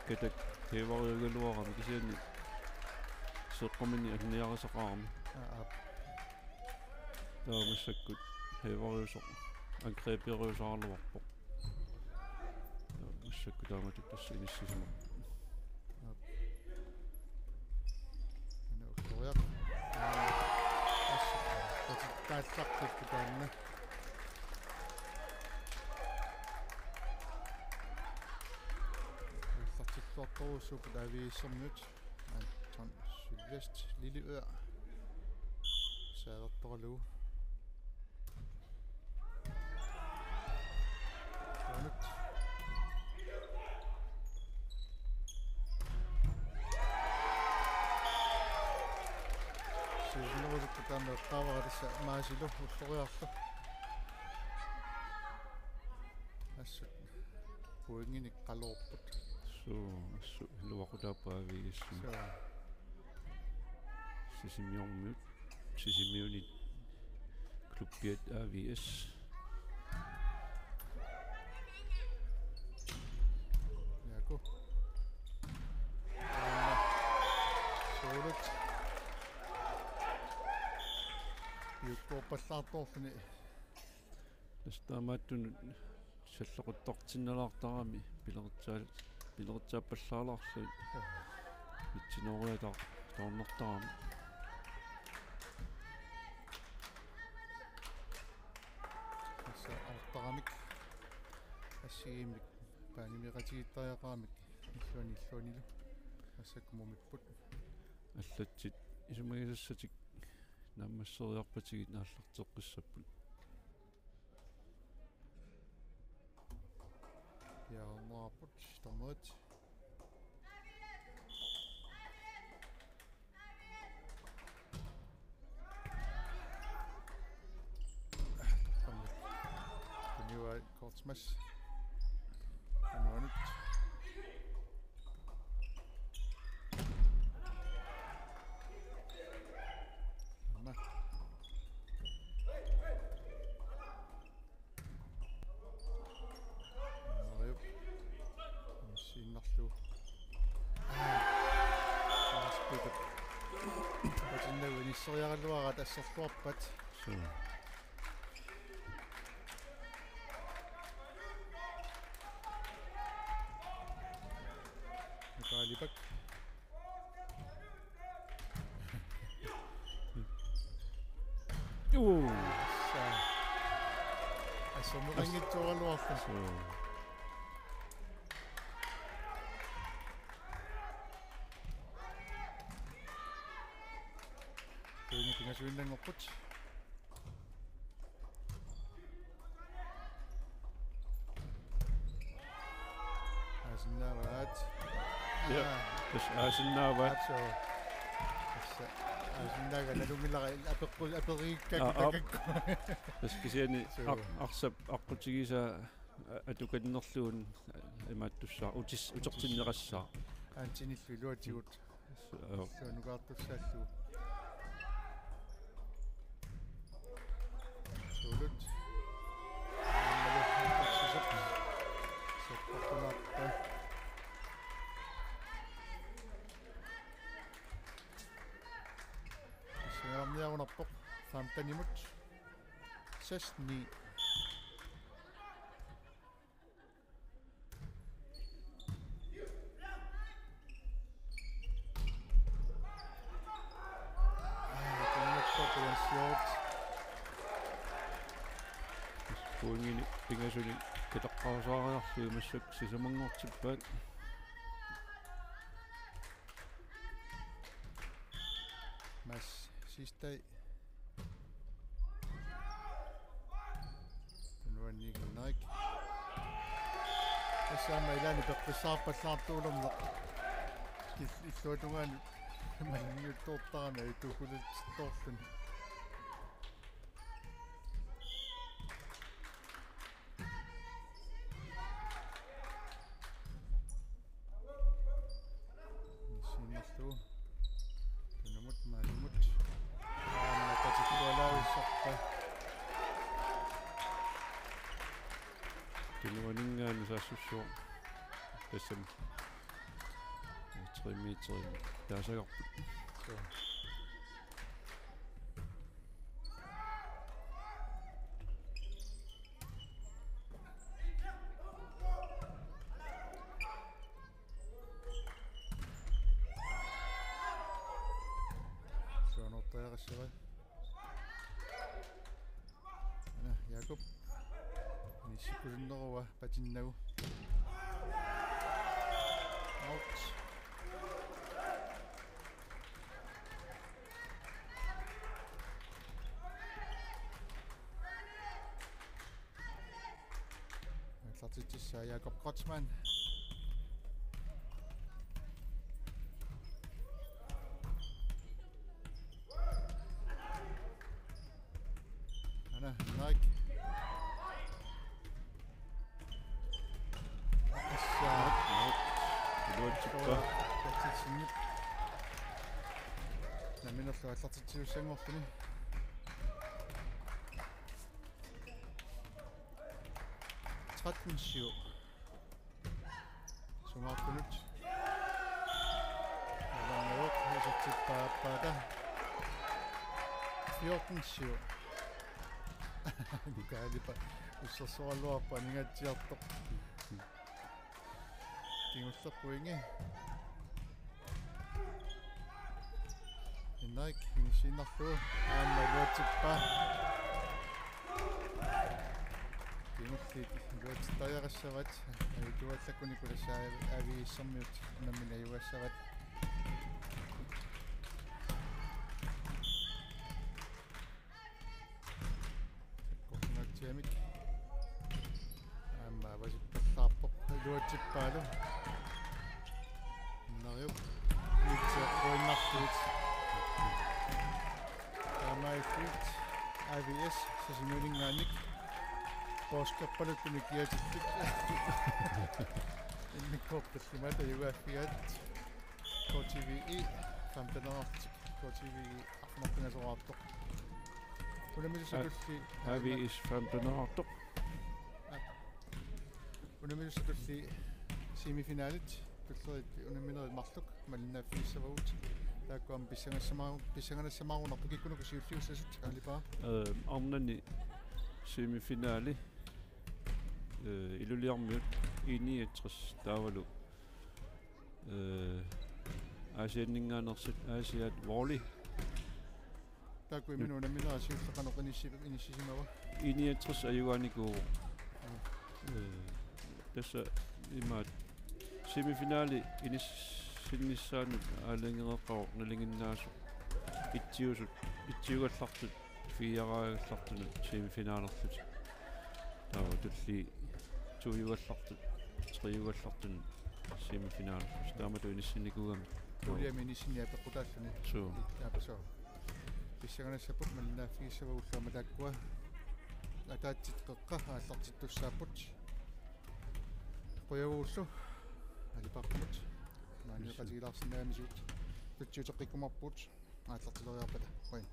Katak Heevariugaluarami kisianni seeqqumini alluniarisaqarami. Aa, aap. Taava massakkut Heevariusoq angreberiusaraluarpoq. Massakkut taamatut tassa inissisimavoq. Ana ulloriaq. Assut. Taallaqqipput taanna. Aallartilluartorujussuupput A V S-ermiut. Anton Sylvest Lilleør. Saalertoralugu. Uanut. Siusinnerusukkut taanna eqqaavara tassa Maasilu ulloriarlu. Assut. Pointinik qaloorput. Suu, assut iluaqutaapput A V S. Suu. Sisimiormiut, Sisimiunit klubbiat A V S. Jaaku. Suulut. Piukkuuppallaartoorluni. Tassa taamaattunut Talloquttartinnalaartarami pileritsaa-, pileritsaappallaalaarlugit. Mitsinoriataartarnertarami. Tassa aortaramik assigiimmik paanimik qatigittariaqaramik illuani illuanilu massakkut mumipput. Allatsit isumagisassatik naammasseriarpatigit aallarteqqissapput. Ja, maaput, dommerit. Tuniua Kortsmas. Tuniuanut. Anna. Mariup. Inissiinnarlugu. Aa. Aa, spikit. Patinnagu inisseriaraluaraat asserluarpat. Suu. Mikael Libak. Uu. Sa-, assorneqanngitsoorluarput. Suu. Tuini pingasuinnanngorput. Aasinnaavaat. Ja, aa, tassa aasinnaavaat. Aatso. Tassa aasinnaagaa nalunngilara apeqqu-, aperiikkakkit. Aa, aap. Takakku. Tassa kisianni. Suu. Ar-, arsap aqqutigisaa a-, atukannerlugu imaattussaaq utis-, utertinneqassaaq. Aantinillu iluatigut. Suu. Suunukaartussaallugu. Suulut. Aammalu taksisap. Sappartunaarta. Siaarniarunarpoq. Femtenimut. Seks ni. Pointinik pingasuni kitaqqaasaariarlugit massakkut sisamanngortippaat. Mads Sistai. Tunuaniiginnarik. Tassa aamma ilaanni peqqissaarpallaartuulerneq. Ill-, illuatungaani malunniuttoortarami ajutuukulatsittoorluni. Sinnerlugu. Tunumut, maalumut. Aamma tatikkualaavissarpa. Tunuaninngaanniit saassussivoq. Tassami. Tre meterimik taasagarput. Suu. Suanortariaqassavai. Ana, Jakob. Inissikkusunnerua patinnagu. Out. Aallartitsissaa Jakob Kreutzmann. Ana, Henrik. Assa. Iluatsippa. Aallartitsinngilaq. Namminerlu aallartitsisussanngorluni. Tretten syv. Sungaartunut. Nalannerup isertippaa aappaata. Fjorten syv. Mikael Libak. Ussersuarluarpa aningaatsiartoq. Kingulleq pointi. Henrik inissiinnarlugu aamma iluatsippaa. Kingulliit iluatsittariaqassavat. Ajutuallakkuni Kulassaari A V S-ermiut unammineq ajugassavat. Sakkortunatsiamik. Aamma avasippallaarpoq iluatsippaalu. Nariup. Mitseqquinnartuit. Taamaaffiit A V S Sisimiuninngaanniit. Poorskippaluttuni kiatillit. Immikkoortoq illimata jugaaffigaat. K T V E femten-erartik. K T V E arfineq-pingasoraartoq. Unammisut A-, tulli A V S femten-erartoq. Unammisut tulli semifinalit. Tullerit unamminerit marluk malinnaaffigissavarput. Taakku aamma pissangassama-, pissanganassamaarunnarput kikkunuku siulliussasut, Alipaa? Øh, arnani semifinali. Øh, Ilulissarmiut I niogtres taavalu. Øh, Aasianninngaanneersut Aasiaat Volley. Taakku imminut unamminerat siulleq qanoq inissi-, inissisimava? I niogtres ajugaanikuuvoq. Mm. Øh, tassa imaat semifinali inissinnissaanut aalajangereerpoq nalinginnaasoq ittiusut, ittiugallartut, firegallartunut semifinalerlutik. Taava tulliit toiugallartut, trejugallartunut semifinalerlutik. Taamatut inissinnikuugami. Puljemi inissinneq apeqqutaalluni. Suu. Aap, suu. Pissanganassapput malinnaaffigissavarput ulloq aamma taakkua. Ataatsit qeqqa aallartittussaapput. Qujavugullu. Alipaqqamut. Maani Yes. Qatigilaarsinnaamisigut. Tutsiuteqqikkumaarpugut. Aallartileriarpata. Qujan.